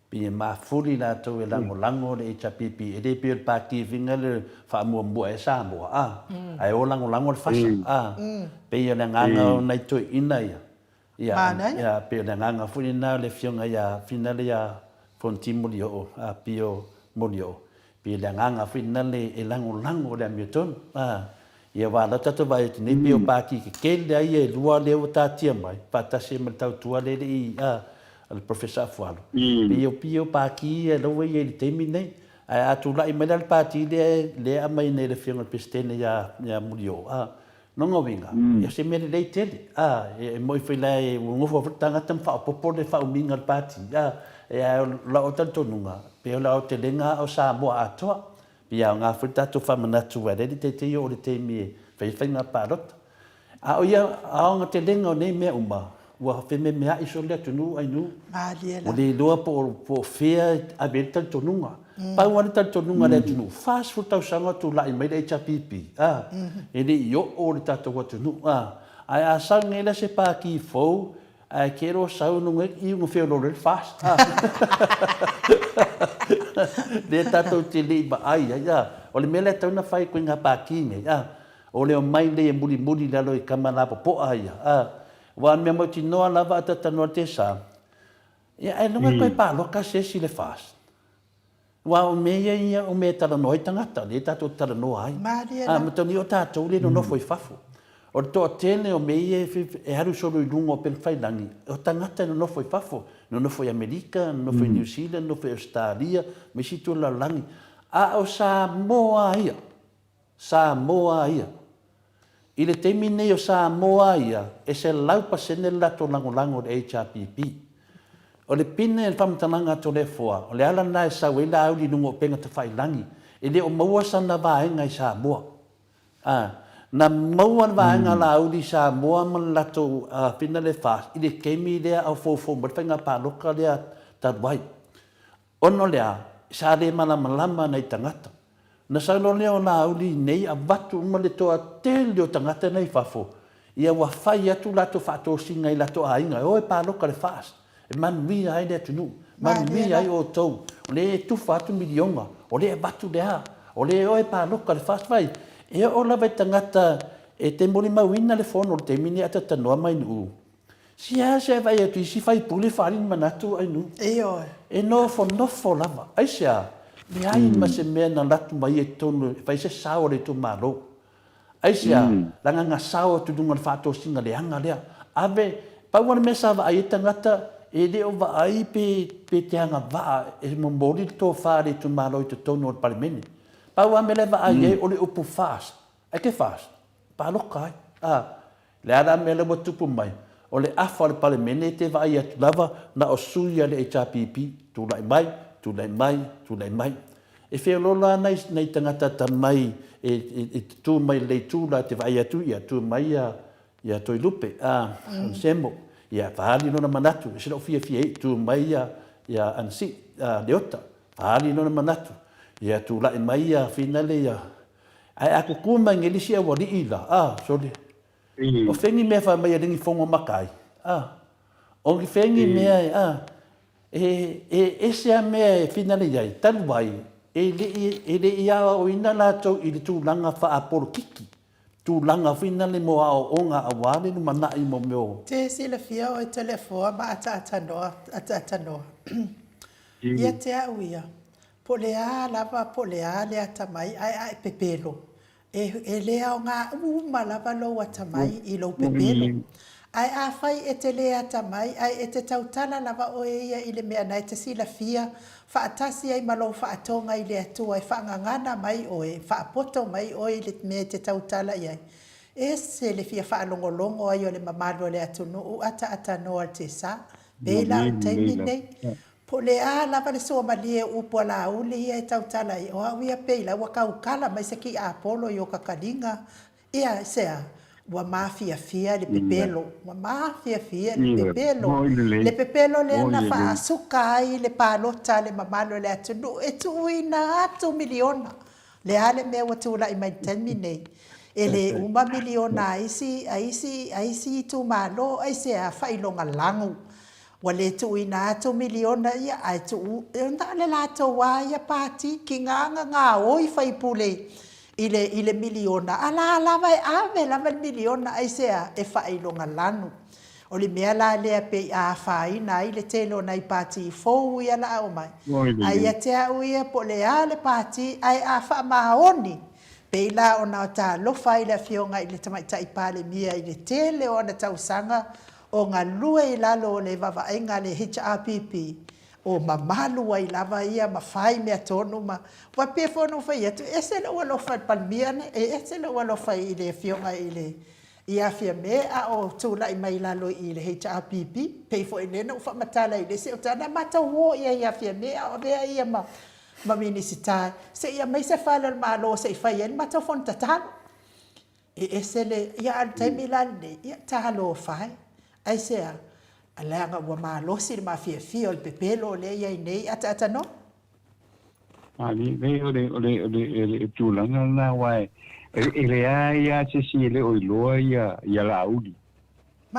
Pe e mafuli latou e lagolago le HRPP e le pei o le pati fina le faamuamua e Samoa a ae o lagolago le FASA a. Pei o le agaga o nai toeaiina ia Ia, Manaia. ia, pei o le agaga foi lena o le afioga ia Finale ia Fonoti Molioo, a Pio Molioo, pei o le agaga foi lena le e lagolago le amiotonu. A, ia aua o la tatou vaai atu nei pei o pati tetele lava ia e lua lea ua tatia mai, faatasi ai ma le tautua lea e le i, a, a le Professor Afualo. Pei o pei o pati ia la ua i ai i le taimi lenei. Ae a tulai mai la le Pati lea lea e aumai nei e le Afioga i le Peresetene ia ia Mulioo, a, lona uiga, o se mea lelei tele, a, e moni foi la ua nofo foi le tagata ma faaopoopo le faaumiga o le Pati, a, ae o lau talitonuga, pei o le aotelega lava o Samoa atoa. Pei e aoga foi le tatou faamanatu aua e le i taitai oo i le taimi e fai ai le faiga palota. A o ia aotelega o nei mea uma, ua fememeai solo le atunuu Ainuu. Malie Ua le iloa po o, po o fea e ave ai le talitonuga. Pau lava le talitonuga a le atunuu, 40 tausaga o tulai mai le HRPP, a, e le i oo le tatou atunuu, a. Ae a sau nei la se Pati fou, Ae kero sau luga i iuga feololo ai le FAST. Lea tatou te le i vaai ai, a. O le mea lea e tatau ona fai koe ngā pākī nei, a. O le omai lea e mulimuli i lalo i tama lapopoa ia, a. Aua o le mea mautinoa lava a talanoa le TSA, ia ailoga e toe paloka se isi i le FAST. Aua o mea ia ia o mea e talanoa ai tagata, lea tatou te talanoa ai. Malie la. A, mataulia o tatou lea e nonofo i fafo. O le toatele o mea ia e alu solo i luga o upegatafailagi, o tagata e nonofo i fafo, nonofo i Amerika, nonofo i Niu Sila, nonofo i Ausetalia, ma isi itu o le lalolagi. A o Samoa ia, Samoa ia. I le taimi nei o Samoa ia, e 100% le latou lagolago i le HRPP. O le pine i le faamatalaga a Toleafoa, o le ala lena e sau ai Laauli i luga o upega tafailagi, e le o maua sana vaega i Samoa. A, na maua le vaega a Laauli i Samoa ma le latou pine lea e FAST i le taimi lea a o foufou mai le faiga palota lea talu ai. Ona o le a? Sa le malamalama nai tagata. Na sau loa lea o Laauli nei avatu uma le toatele o tagata nei i fafo, ia ua fai atu latou faatosina i latou aiga, e o e paloka le FAST, e manuia ai le atunuu, manuia ai outou, o lea e tufa atu miliona, o lea e avatu le a, o lea e o e paloka le FAST. Vaai, e oo lava i tagata e te molimauina le fono i le taimi lenei a talanoa mai Nu'u, Seasea e vaai atu i isi faipule faaali ni manatu Ainuu. Ioe. E nofonofo lava. Aisea? Leai ma se mea na alu atu mai ai i totonu e fai se sao a le itumalo. Aisea? Leaga na sao atu i luga o le faatosina leaga lea. Ave, pau lava le mea sa vaai ai tagata, e le o vaai pe, pe te agavaa e momoli le tofa a le itumalo i totonu o le Palemene. Pau lava mea la e vaai ai o le upu FAST. Ai ke FAST? Paloka ai. A, Le a la mea lea ua tupu mai? O le afa o le Palemene e te vaai atu lava na o sui a le HRPP, tulai mai, tulai mai, tulai mai. E feoloolo lava nai, nai tagata atamai e, e, e tu mai i le itu la te vaai atu, ia tu mai ia, ia Toelupe, a, mm. Semo, ia faaali lona manatu, e se lou fiafia ai, tu mai ia, ia Ansi, a, Leota, faaali lona manatu, ia tulai mai ia Finale ia, Ae a kuku mai nei le isi aualii la, a, sole. O fea ni mea fai mai a lengi fongo maka ai, a. O fea ni mea e, a, e, e ese a mea e finale i ai, talu ai, e le i, e le i aoaoina latou i le tulaga faapolokiki, tulaga finale mo aoaoga aua le lumanai mo mea o. Te silafia oe Toleafoa ma ataatanoa, ataatanoa. Ia te au ia, Po o le a lava, po o le a le atamai, ae a e pepelo, e, e le aoga uma lava lou atamai i lou pepelo. Ae afai e te lē atamai, ae e te tautala lava oe ia i le mea na e te silafia, faatasi ai ma lou faatoga i le Atua e faagagana mai oe, e faapoto mai oe i le mea e te tautala i ai, ese le fia faalogologo ai o le mamalu o le atunuu ataatanoa le tesa. Pei la o le taimi lenei, Po o le a lava le suamalie o upu a Laauli ia e tautala ai, o au ia pei la ua taukala mai se kiapolo i o kakaliga, ia, i se a? Ua mafiafia le pepelo, ua mafiafia le pepelo, le pepelo lea na faasuka ai le palota a le mamalu o le atunuu e tuuina atu miliona. Le a le mea ua tulai mai i le taimi nei? E le uma miliona a isi, a isi, a isi itumalo, aisea? Faailoga lagu. Ua le tuuina atu miliona ia ae tuu na o le latou a ia pati kiga na gaoi faipule i le i le miliona a la lava e ave lava le miliona aisea e faailoga lanu. O le mea la lea pei a afaina ai le tele o nai pati fou ia la a omai ae ia te au ia po o le a le pati ae a faamaoni pei la ona talofa ai le afioga i le Tamaitai Palemia i le tele o ana tausaga O galue i lalo o le vaavaaiga a le HRPP, o mamalu ai lava ia ma fai mea tonu ma ua pei foi ona ou fai atu, e ese lou alofa i le Palemia nei, e ese lou alofa i le Afioga i le ia Fiame a o tulai mai i lalo i i le HRPP, pei foi lea na ou faamatala i le isi autaga, na matou o i ai ia Fiame a o avea ia ma ma Minisita se i aumai se fale o le Malo se i fai ai le matou fono tatalo. E ese le, ia a o le taimi la lenei, ia talofa e, aisea? Leaga ua malosi le mafiafia o le pepelo lea e i ai nei ataatanoa. Malie, o le, o le, o le, o le tulaga lena, aua e, e leai lava se isi e le o iloa ia, ia Laauli.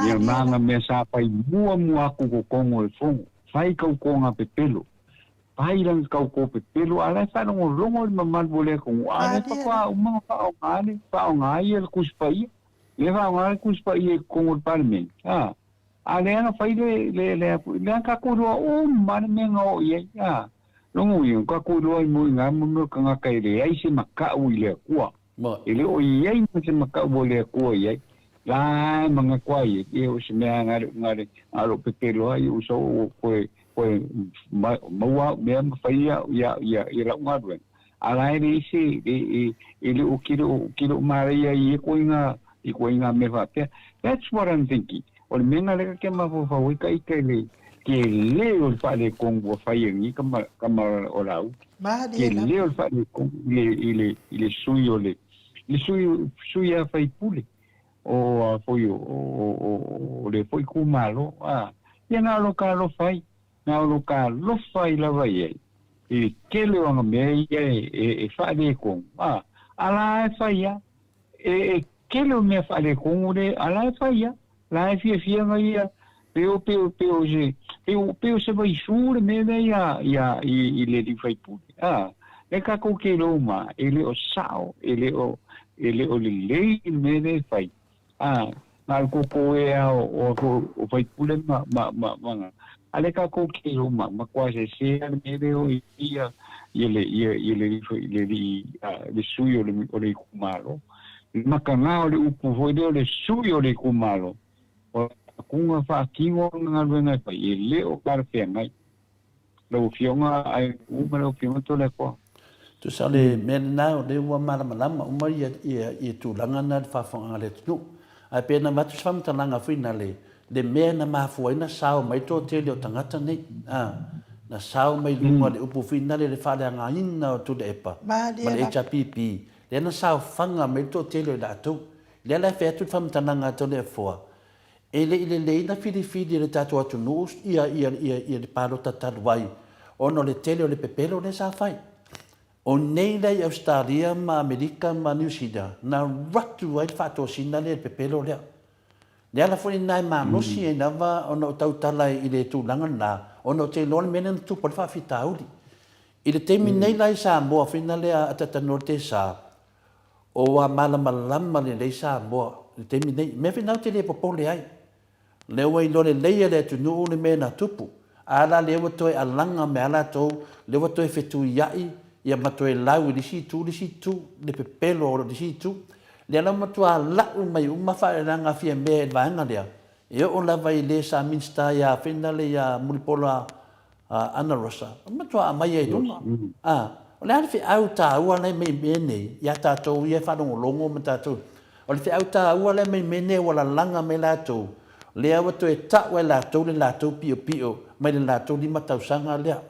Ia ma na mea sa fai muamua atu i totonu o le fono, fai tautoga pepelo, fai lana tauto pepelo, a o la e faalogologo le mamalu o le atunuu, a o lea faatoa uma ona faaaoga le, faaaoga ia le Tusi Paia. Lea e faaaoga le Tusi Paia i totonu o le Palemene, a. A lea na fai le, le, le, lea na tatou iloa uma le mea na oo i ai, a. Lona uiga, ua tatou iloa ai mo i ina mo mea o tagata e leai se maka'u i le Atua. E le o i ai ma se maka'u o le Atua i ai. La e manatu ai e, ia o se mea na le, na le, na lou pepelo ai ou sau ou toe, toe maua au mea ma fai au ia, ia, ia lau galuega. A la e leai se, e, e, e le o, ke le o, ke le o manaia i ia ituaiga, ituaiga mea faapea. That's what I'm thinking. O le mea lena lea ta te mafaufau ai taita i le tele o le faaletonu ua fai e lenei tama, tama o Laauli. Tele o le faaletonu i le, i le, i le sui o le, le sui, sui a faipule o a foi o, o, o, o le foi itumalo. A, ia na o lo ta alofa ai, na o lo ta alofa ai lava i ai i le tele o ana mea ia e, e, e faaletonu. A, a la e fai lava. E, e tele o mea faaletonu le, a la e fai lava. La e fiafia na ia, pei o, pei o, pei o se, pei o, pei o se vaisū le mea lea ia, ia, i, i le alii faipule. A, lea tatou te iloa uma, e le o sao, e le o, e le o lelei le mea lea e fai. A, na o le koko ea o, o, o faipule ma, ma, ma, ma, a lea tatou te iloa uma, matua sese lava le mea lea o i ia, ia le, ia, ia le alii, le alii, le sui o le, o le itumalo. Le makaga o le upu foi lea o le sui o le itumalo, o le faatino o le galuega e fai, e le o talafeagai. Lau Afioga Aenu'u ma lau Afioga Toleafoa. Tusa o le mea lena o lea ua malamalama uma ia tulaga na i le faafofogaaga a le atunuu. Ae pei ona avatu se faamatalaga foi na le le mea na mafua ai na sao mai le toatele o tagata nei, a, na sao mai luga o le upu foi nale le faaleagaina o Tuilaepa ma le HRPP, lea na saofaga mai le toatele o i latou. Lea la e fai atu le faamatalaga a Toleafoa, e le i lelei na filifili e le tatou atunuu ia, ia, ia, ia le palota talu ai ona o le tele o le pepelo lea sa fai. O nei la i Ausetalia ma Amerika ma Niu Sila na alu atu ai le faatosina lea i le pepelo lea. Le ala foi lena e malosi ai lava ona ou tautala i le tulaga lena, ona ou te iloa le mea lea na tupu ai le faafitauli. I le taimi nei la i Samoa fina lea a Tatanoa le Tesa, ua malamalama lelei Samoa i le taimi nei. Mea foi na ou te le popole ai. Lea ua iloa lelei e le atunuu le mea na tupu. A la lea ua toe alaga mai a latou, lea ua toe fetuiai ia ma toe lau i le isi itu, le isi itu, le pepelo o le isi itu. Lea la ua matua lau mai uma faaleaga Fiamē i le vaega lea, e oo lava i le sa Minisita ia Finale ia Mulipola Ana Rosa, ua matua aumai ai i luga. A, o le a le feau taua la e mai i mea nei, ia tatou ia e faalogologo ma tatou, o le feau taua la e mai i mea nei ua lalaga mai latou, lea ua toe tau e latou le latou piopio mai le latou lima tausaga lea.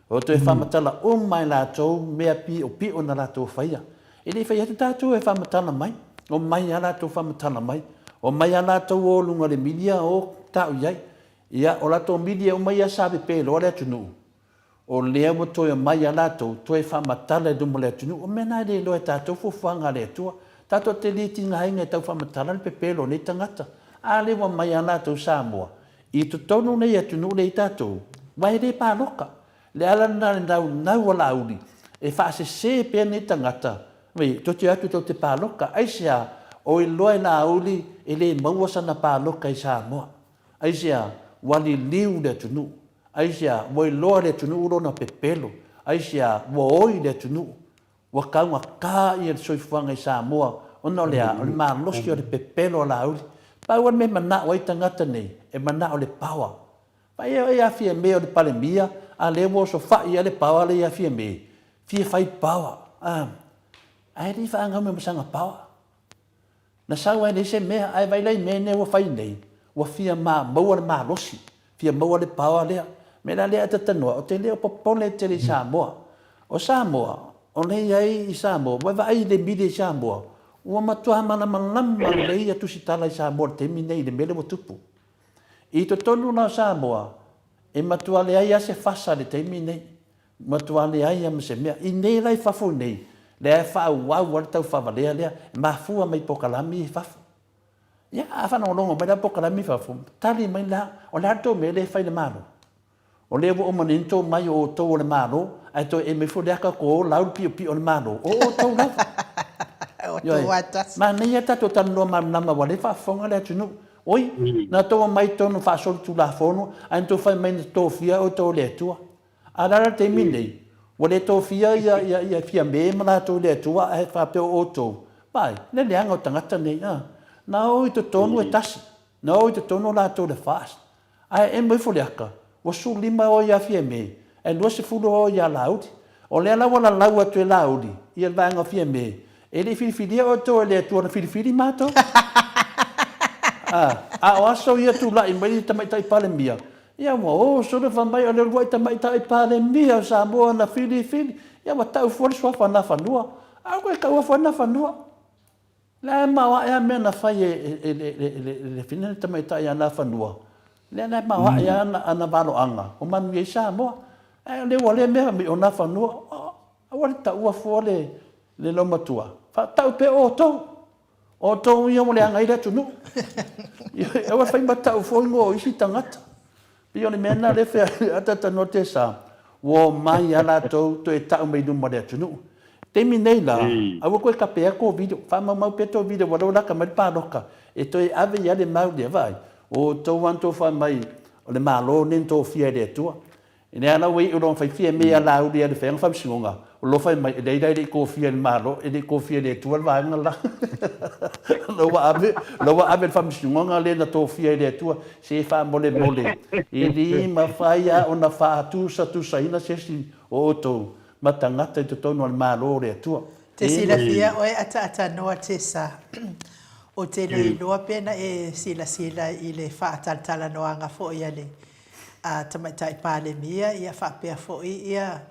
Ua toe faamatala uma e latou mea piopio na latou faia. E le i fai atu tatou e faamatala mai, omai lava latou faamatala mai, omai lava latou o luga o le media o tau i ai. Ia, o latou media uma ia sa pepe loa le atunuu, o lea ua toe omai a latou toe faamatala i luma o le atunuu. O mea na e le iloa e tatou fuafuaga a le Atua. Tatou te le tigaina e tau faamatala le pepelo o nei tagata. A lea ua omai a latou Samoa i totonu nei atunuu lea i tatou, aua e le paloka. Le ala lena le naunau a Laauli e faasese pea nei tagata, Oi, tou te o atu tou te paloka. Aisea? O iloa e Laauli e le maua sana paloka i Samoa. Aisea? Ua liliu le atunuu. Aisea? Ua iloa le atunuu lona pepelo. Aisea? Ua oi le atunuu. Ua taugata ia le soifuaga i Samoa ona o le a? O le malosi o le pepelo a Laauli. Pau lava le mea e manao ai tagata nei, e manao le power. Vaai oe ia Fiame o le Palemia, A lea ua osofai lava le power lea ia Fiame, fia fai power, a, ae le i faagau mai ma sana power. Na sau ai leai se mea, ae vaai la i mea nei ua fai nei, ua fia maua le malosi, fia maua le power lea. O le mea la lea a talanoa, ou te le o popole tele i Samoa. O Samoa, o lea e i ai i Samoa, ua e vaai i le media i Samoa, ua matua malamalama lelei ia tusitala i Samoa i le taimi lenei i le mea lea ua tupu. I totonu la o Samoa, e matua leai lava se fasa i le taimi lenei. Matua leai lava ma se mea. I nei la i fafo nei, lea e faaauau lava le taufaavalea lea, e mafua mai i polokalame ia i fafo. Ia, a faalogologo mai la polokalame i fafo, tali mai la, o le a le tou mea lea e fai i le Malo? O lea ua uma nei ona tou omai o outou o le Malo, ae toe aumai foi le ata tou o lau le piopio o le Malo, o outou lava. Ioe, manaia tatou talanoa malamalama aua o lea e faafofoga le atunuu. Oi, na tou omai i totonu faasolitulafono, ae na tou fai mai na tofia outou e le Atua. A o le a la le taimi lenei? Ua le tofia ia Fiame ma latou i le Atua ae faapea o outou, vaai, le leaga o tagata nei, a. Na o i totonu e tasi, na o i totonu latou i le FAST. Ae emo ifo le ata, ua 15 oe ia Fiame, ae 20 oe ia Laauli. O lea la ua lalau atu e Laauli ia le vaega o Fiame, e le i filifilia outou e le Atua na filifili matou. A, a o aso ia tulai mai le Tamaitai Palemia, Ia ua o solo fai mai o le uluai tamaitai Palemia o Samoa na filifili, ia ua tau fua le suafa o Nafanua. A ua toe taua fua Nafanua. La e maoae a mea na fai e le fina le tamaitai a Nafanua. Lea la e maoae a ana valoaga ua manuia ai Samoa. Ae o lea ua lea mea mai o Nafanua, aua le taua fua le loomatua. Faatau pea outou. O outou ia ua leaga ai le atunuu. Aua le fai ma tau fua ingoa o isi tagata. Pei o le mea lena lea e fai atu talanoa Tesa, ua omai lava latou toe tau mai i luma o le atunuu. Taimi nei la, aua toe tapea tou video, faamaumau pea tou video aua o lea ua lata mai le palota e toe ave i ai le mau lea, vaai, o outou lava na outou fai mai o le Malo lenei na tofia e le Atua. Lea la ua iu loa fai Fiame ia Laauli e alu e fai ana faamasinoga, o lo fai mai, e leai la e le i tofia e le Malo, e le i tofia e le Atua le vaega la. La ua ave, la ua ave i le faamasinoga lea na tofia e le Atua, se faamolemole, e le mafai lava ona faatusatusaina se isi o outou ma tagata i totonu o le Malo o le Atua. Te silafia oe ataatanoa Tessa, ou te le iloa pe na e silasila i le faatalatalanoaga foi a le a Tamaitai Palemia ia faapea foi ia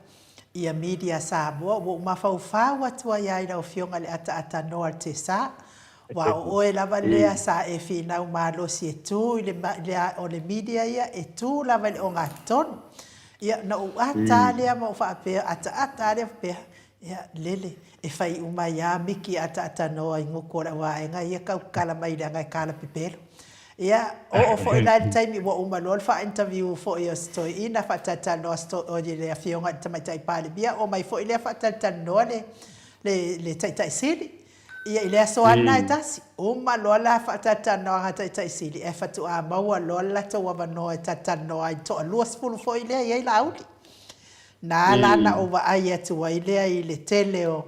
ia media Samoa. Ua ou mafaufau atu ai lava i lau Afioga i le ataatanoa o le Tesa, aua o oe lava lea sa e finau malosi e tu i le o le media ia e tu lava i le ogatotonu. Ia na ou ata lava lea ma ou faapea, ataata lava lea faapea, ia lele, e fai uma ai lava miki ataatanoa i gutu o le auvaega ia tau tatala mai leaga e kalapepelo. Ia, oo foi la i le taimi ua uma loa le faa-interview foi o si toeaina faatalatalanoa si to, oi le Afioga i le Tamaitai Palemia, oo mai foi lea faatalatalanoa le, le, le Taitai Sili. Ia, i le aso lava lena e tasi, uma loa la faatalatalanoaga a Taitai Sili, ae faatoa maua loa le latou avanoa e talatalanoa ai, toa 20 foi lea e i ai Laauli. Na ala na ou vaai atu ai lea i le tele o,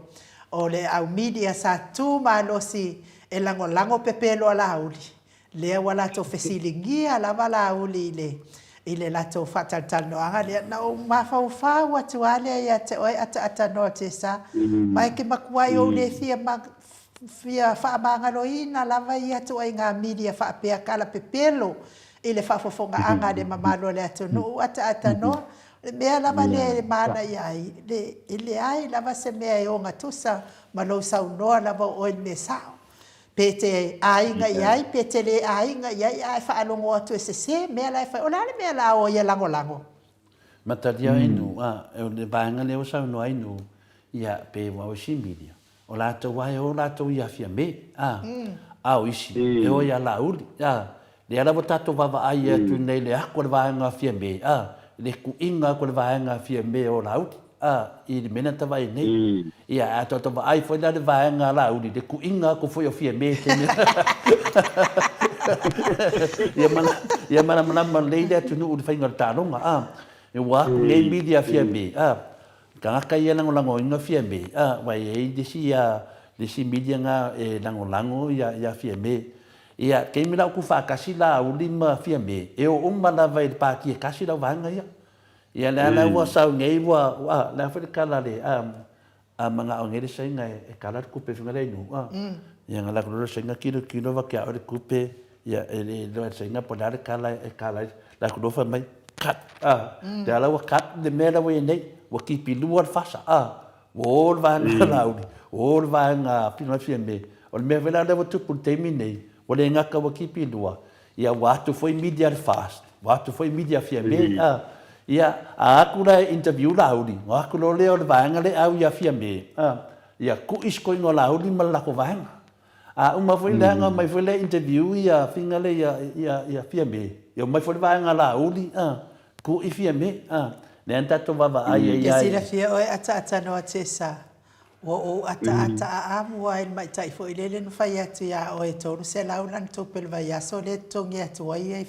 o le au media sa tu malosi e lagolago pepelo a Laauli, lea ua latou fesiligia lava Laauli i le, i le latou faatalatalanoaga lea. Na ou mafaufau atu lava lea ia te oe ataatanoa Tessa, ma e te matuai ou le fia ma, fia faamagaloina lava ia ituaiga media faapea kalapepelo i le faafofogaaga a le mamalu o le atunuu ataatanoa. O le mea lava lea e manaia ai, e leai lava se mea e ogatusa ma lou saunoa lava o oe i le mea sao. Pe te aiga i ai, pe te le aiga i ai, ae faalogo atu e sese mea la e fai. O le a le mea la o ia lagolago? Matalia inu, a, o le vaega lea ua saunoa ai Nu, ia, pe ua o isi media. O latou lava e o latou ia Fiame, a, a o isi, e o ia Laauli, a. Lea la ua tatou vaavaai atu nei i le aku a le vaega a Fiame, a, le kuiga aku a le vaega a Fiame o Laauli, a, i le mea lea na ta vaai ai nei. Ia, a tatou vaai foi la i le vaega a Laauli, le kuiga aku foi o Fiame i taimi Ia malamalama lelei le atunuu i le faiga o le taaloga, a. Ua aku nei mili a Fiame, a. Tagata ia e lagolagoina Fiame, a, aua e i ai le isi, le isi media na e lagolago ia Fiame. Ia, taimi la o tuufaatasi Laauli ma Fiame, e o uma lava i le pati e tasi lau vaega ia. Ia lea la ua sau nei ua, a, le a foi le kala a le, a, a manao nei le saina e kala le kupe finga le inu, a. Ia nga la saina kilo kilo va kia o le kupe, ia e le iloa e le saina po o le a le kala e kala ai, la ku lofa mai, cut, a. Lea la ua cut le mea la ua i ai nei, ua kipilua le fasa, a. Ua o le vaega Laauli, ua o le vaega Fina Fiame. O le mea foi la lea ua tupu i le taimi nei, ua le gata ua kipilua, ia ua atu foi media a le FAST, ua atu foi media a Fiame, a. Ia, a atu la e interview Laauli, ona atu loa lea o le vaega lea e au ia Fiame, a, ia ku'i si koina o Laauli ma le latou vaega. A uma foi lea ona omai foi lea e interview ia Figa lea ia, ia, ia Fiame, ia omai foi le vaega a Laauli, a, ku'i Fiame, a. Lea na tatou vaavaai ai Ke silafia oe ataatanoa Tessa, Ua ou ataata amua ai i le maita'i foi lele na fai atu iā oe e 300 lana tupe i le vaiaso lea e totogi atu ai ia i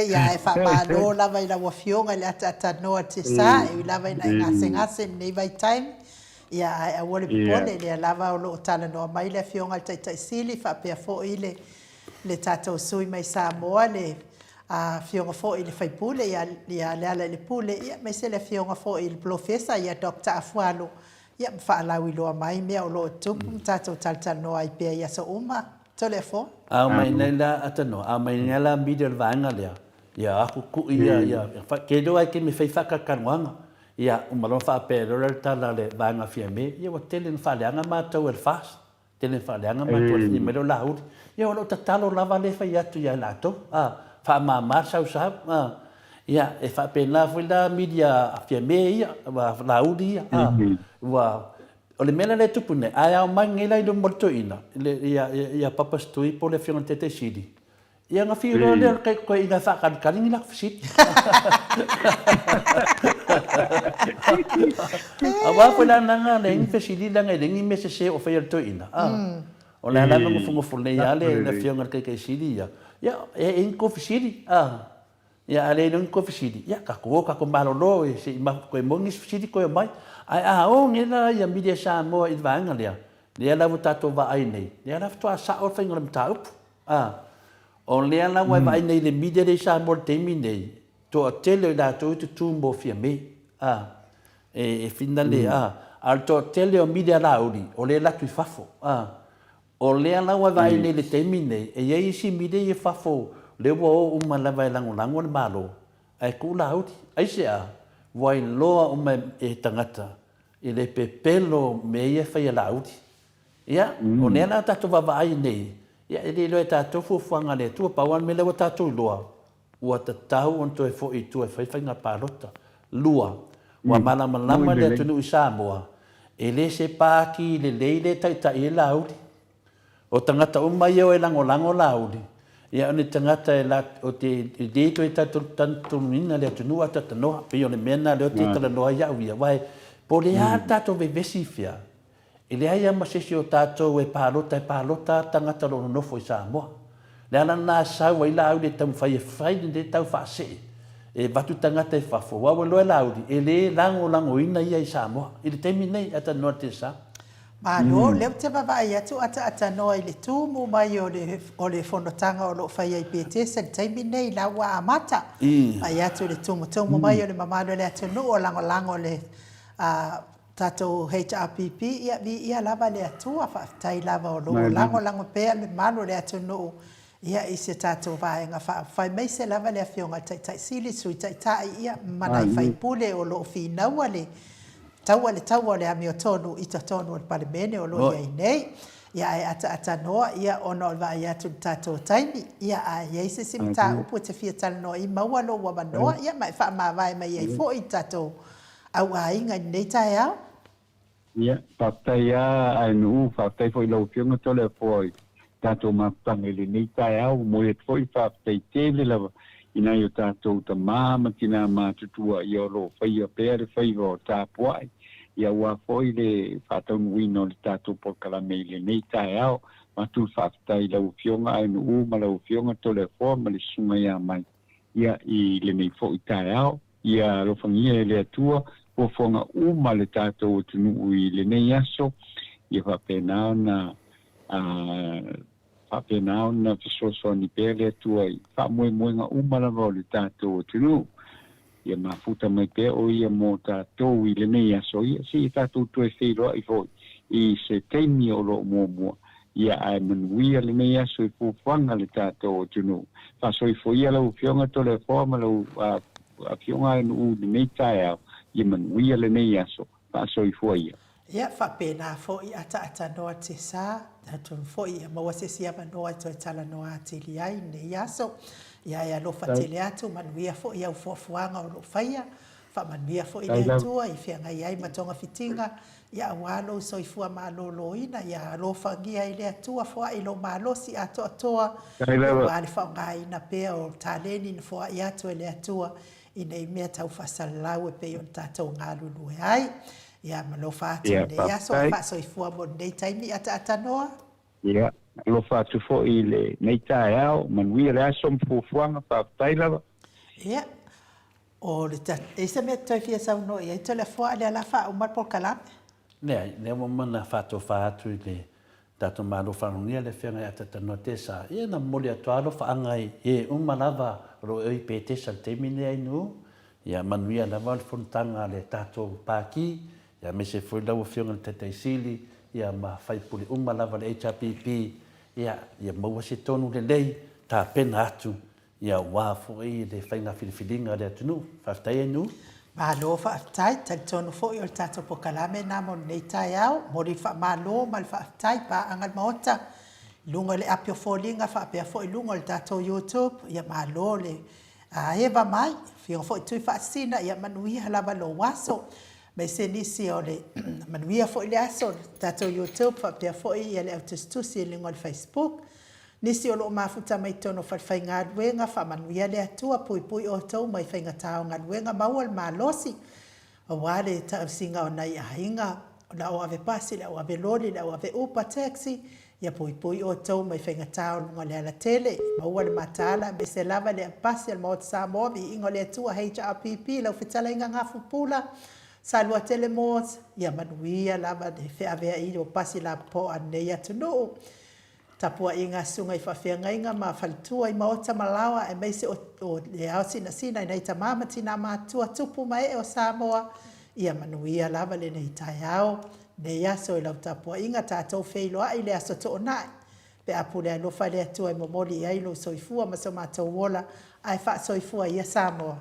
Ia ae faamalo lava i lau Afioga i le ataatanoa Tessa, e ui lava ina e gasegase i lenei vaitaimi, ia ae aua le popole, lea lava o lo o talanoa mai le Afioga i le Taitai Sili faapea foi le le tatou sui mai Samoa, le Afioga foi i le sui usufono ia Lealailepule, aemaise le Afioga foi i le Polofesa ia Doctor Afualo, ia ma faalauiloa mai mea o lo o tutupu ma tatou talatalanoa ai pea i aso uma. Toleafoa. A mai nei la atanoa, a mai nei la media le vaega lea, ia aku kui ia, ia, ke iloa ai ke me fai whakakalanoanga, ia, uma loa whaapea loa le tala le vaega Fiame, ia ua tele na whaaleanga mātou e le FAST. Tele faaleaga matou alii mai lea o Laauli. Ia o lou tatalo lava lea e fai atu ia i latou, a, faamama le sausau, a. Ia, e faapena foi la media a Fiame ia, a Laauli ia, a. Ua, o le mea la lea e tupu nei, ae ao mai nei la i luma o le toeaina, ia, ia Papa Stui po o le Afioga i le Taitaisili, Ia ona fiu loa lea o le taitoeaina e faakalikali ni latou fesili. Aua foi la leaga leai ni fesili leaga e leai ni mea sese o faia e le toeaina. O le a la na nofonofo nei lava le Afioga i le Taitaisili ia, ia e i ai ni tou fesili? Ia a leai loa ni tou fesili, ia tatou o tatou malolo se i toe maua nisi fesili toe omai. Ae a o nei la ia Media Samoa i le vaega lea, lea la ua tatou vaai nei, lea la faatoa sao le faiga o le mataupu. A, o lea la ua e vaai nei i le media lea i Samoa i le taimi nei, toatele o i latou e tutu mo Fiame. A, e, e finale, a, a o le toatele o media Laauli, o lea e alu atu i fafo. A, o lea la ua e vaai nei i le taimi nei, e i ai isi media ia i fafo, lea ua o uma lava e lagolago le Malo, ae tuu Laauli. Aisea? Ua iloa uma e tagata i le pepelo mea ia e fai e Laauli. Ia, o lea la tatou vaavaai nei, ia e le iloa e tatou fuafuaga a le Atua, pau lava le mea lea ua tatou iloa, ua tatau ona toe foi i tua e fai faiga palota. Lua, ua malamalama le atunuu i Samoa, e le se pāti lelei lea e taitai ai Laauli. O tagata uma ia o e lagolago Laauli, ia o ni tagata e e le toe talitonuina le atunuu a talanoa. Pei o le mea lena lea ou te talanoa ai au ia, aua po o le a le tatou vevesi fea, E leai lava ma se isi o tatou e palota, e palota lava tagata o lo o nonofo i Samoa. Le ala lena e sau ai Laauli e taumafai e fai lenei tau faasee, e avatu tagata i fafo, aua ua iloa e Laauli, e le lagolagoina ia i Samoa i le taimi lenei, atalanoa le TSA. Malo, lea ou te vaavaai atu ataatanoa i le tumu mai o le o le fonotaga o lo o faia i Petesa i le taimi lenei, la ua amata. Vaai atu i le tumutumu mai o le mamalu o le atunuu o lagolago le Tatou HRPP, ia viia lava le Atua, faafetai lava o lo o lagolago pea le malu o le atunuu ia i se tatou Vaega Faaupufai, aemaise lava le Afioga i le Taitai Sili, Sui Taitai ia ma nai sui usufono o lo o finaua le taua le taua o le amiotonu i totonu o le Palemene o lo o i ai nei. Ia ae ataatanoa ia ona o le vaai atu i le tatou taimi, ia a i ai se isi mataupu e te fia talanoa i, maua lou avanoa ia ma e faamavae mai ai foi i le tatou Au aiga i lenei taeao. Ia, faafetai a Aenuu, faafetai foi i lau Afioga Toleafoa i tatou mafutaga i lenei taeao. Ua momoli atu foi le faafetai tele lava i nai o tatou tama ma tina matutua ia o lo o faia pea le faiva o tapuai ia aua foi le faataunuuina o le tatou polokalame i lenei taeao. Avatu le faafetai i lau Afioga Aenuu ma lau Afioga Toleafoa ma le Susuga ia Mai ia i lenei foi taeao. Ia alofagia e le Atua fuafuaga uma a le tatou atunuu i lenei aso, ia faapena ona faapena ona fesoasoani pea le Atua i faamoemoega uma lava o le tatou atunuu. Ia mafuta mai pea o ia mo tatou i lenei aso, ia seia tatou toe feiloai foi i se taimi o lo o muamua. Ia ae manuia lenei aso i fuafuaga a le tatou atunuu. Faasoifua ia lau Afioga Toleafoa ma lau Afioga Aenuu i lenei taeao, ia manuia lenei aso. Faasoifua ia. Ia, faapena foi ataatanoa Tesa, talitonu foi ia maua se isi avanoa e toe talanoa atili ai i lenei aso. Ia e alofa tele atu, manuia foi au fuafuaga o lo o faia, faamanuia foi le Atua i feagai ai ma togafitiga, ia aua lou soifua maloloina, ia alofagia e le Atua foai lou malosi atoatoa, aua le faaaogaina pea o taleni na foai atu e le Atua i nei mea tau faasalalau e pei ona tatou galulue ai. Ia, ma alofa atu i lenei aso, ae faasoifua mo lenei taimi ataaatanoa. Ia, alofa atu foi i lenei taeao, manuia le aso ma fuafuaga, faafetai lava. Ia, o le ta, e i se mea e toe fia saunoa i ai Toleafoa, lea la faauma le polokalame? Leai, lea ua uma ona faatofa atu i le tatou Malo Faalogia le Afioga ia Tatanoa Tesa, ia na momoli atu lava alofaaga i e uma lava o lo o i Petesa i le taimi lenei Ainuu, ia manuia lava le fonotaga a le tatou Pati, ia aemaise foi lau Afioga i le Taitai Sili, ia ma faipule uma lava o le HRPP, ia, ia maua se tonu lelei, tapena atu Ia aua foi le faiga filifiliga a le atunuu. Faafetai Ainuu. Malo faafetai, talitonu foi o le tatou polokalame lena mo lenei taeao. Momoli le faamalo ma le faafetai paaga le Maota i luga o le api o foliga faapea foi i luga o le tatou YouTube. Ia malo le eva mai, afioga foi Tuifaasisina, ia manuia lava lou aso. Aemaise nisi o le manuia foi le aso o le tatou YouTube faapea foi ia le au tusitusi i luga o le Facebook. Nisi o lo o mafuta mai totonu o falefaigaluega, faamanuia le Atua, puipui outou mai faigata o galuega, maua le malosi aua le tausiga o nai aiga, o le au ave pasi, le au ave loli, le au ave upa, taxi, ia puipui outou mai faigata o luga o le alatele, maua le mataala aemaise lava le pasi a le Maota Samoa, viiga o le Atua, HRPP, lau fetalaiga Gafu Pula, Saluatele Moores, ia manuia lava le feaveaiga o pasi lapopoa a lenei atunuu. Tapuaiga a susuga i faafeagaiga ma faletua i maota ma laoa aemaise o le ao sinasina i nai tama ma tina matutua, tupu ma ee o Samoa, ia manuia lava lenei taeao, lenei aso i lau tapuaiga, tatou feiloai i le aso Toonai, pe a pule alofa le Atua e momoli i ai lou soifua ma so matou ola, ae faasoifua ia Samoa.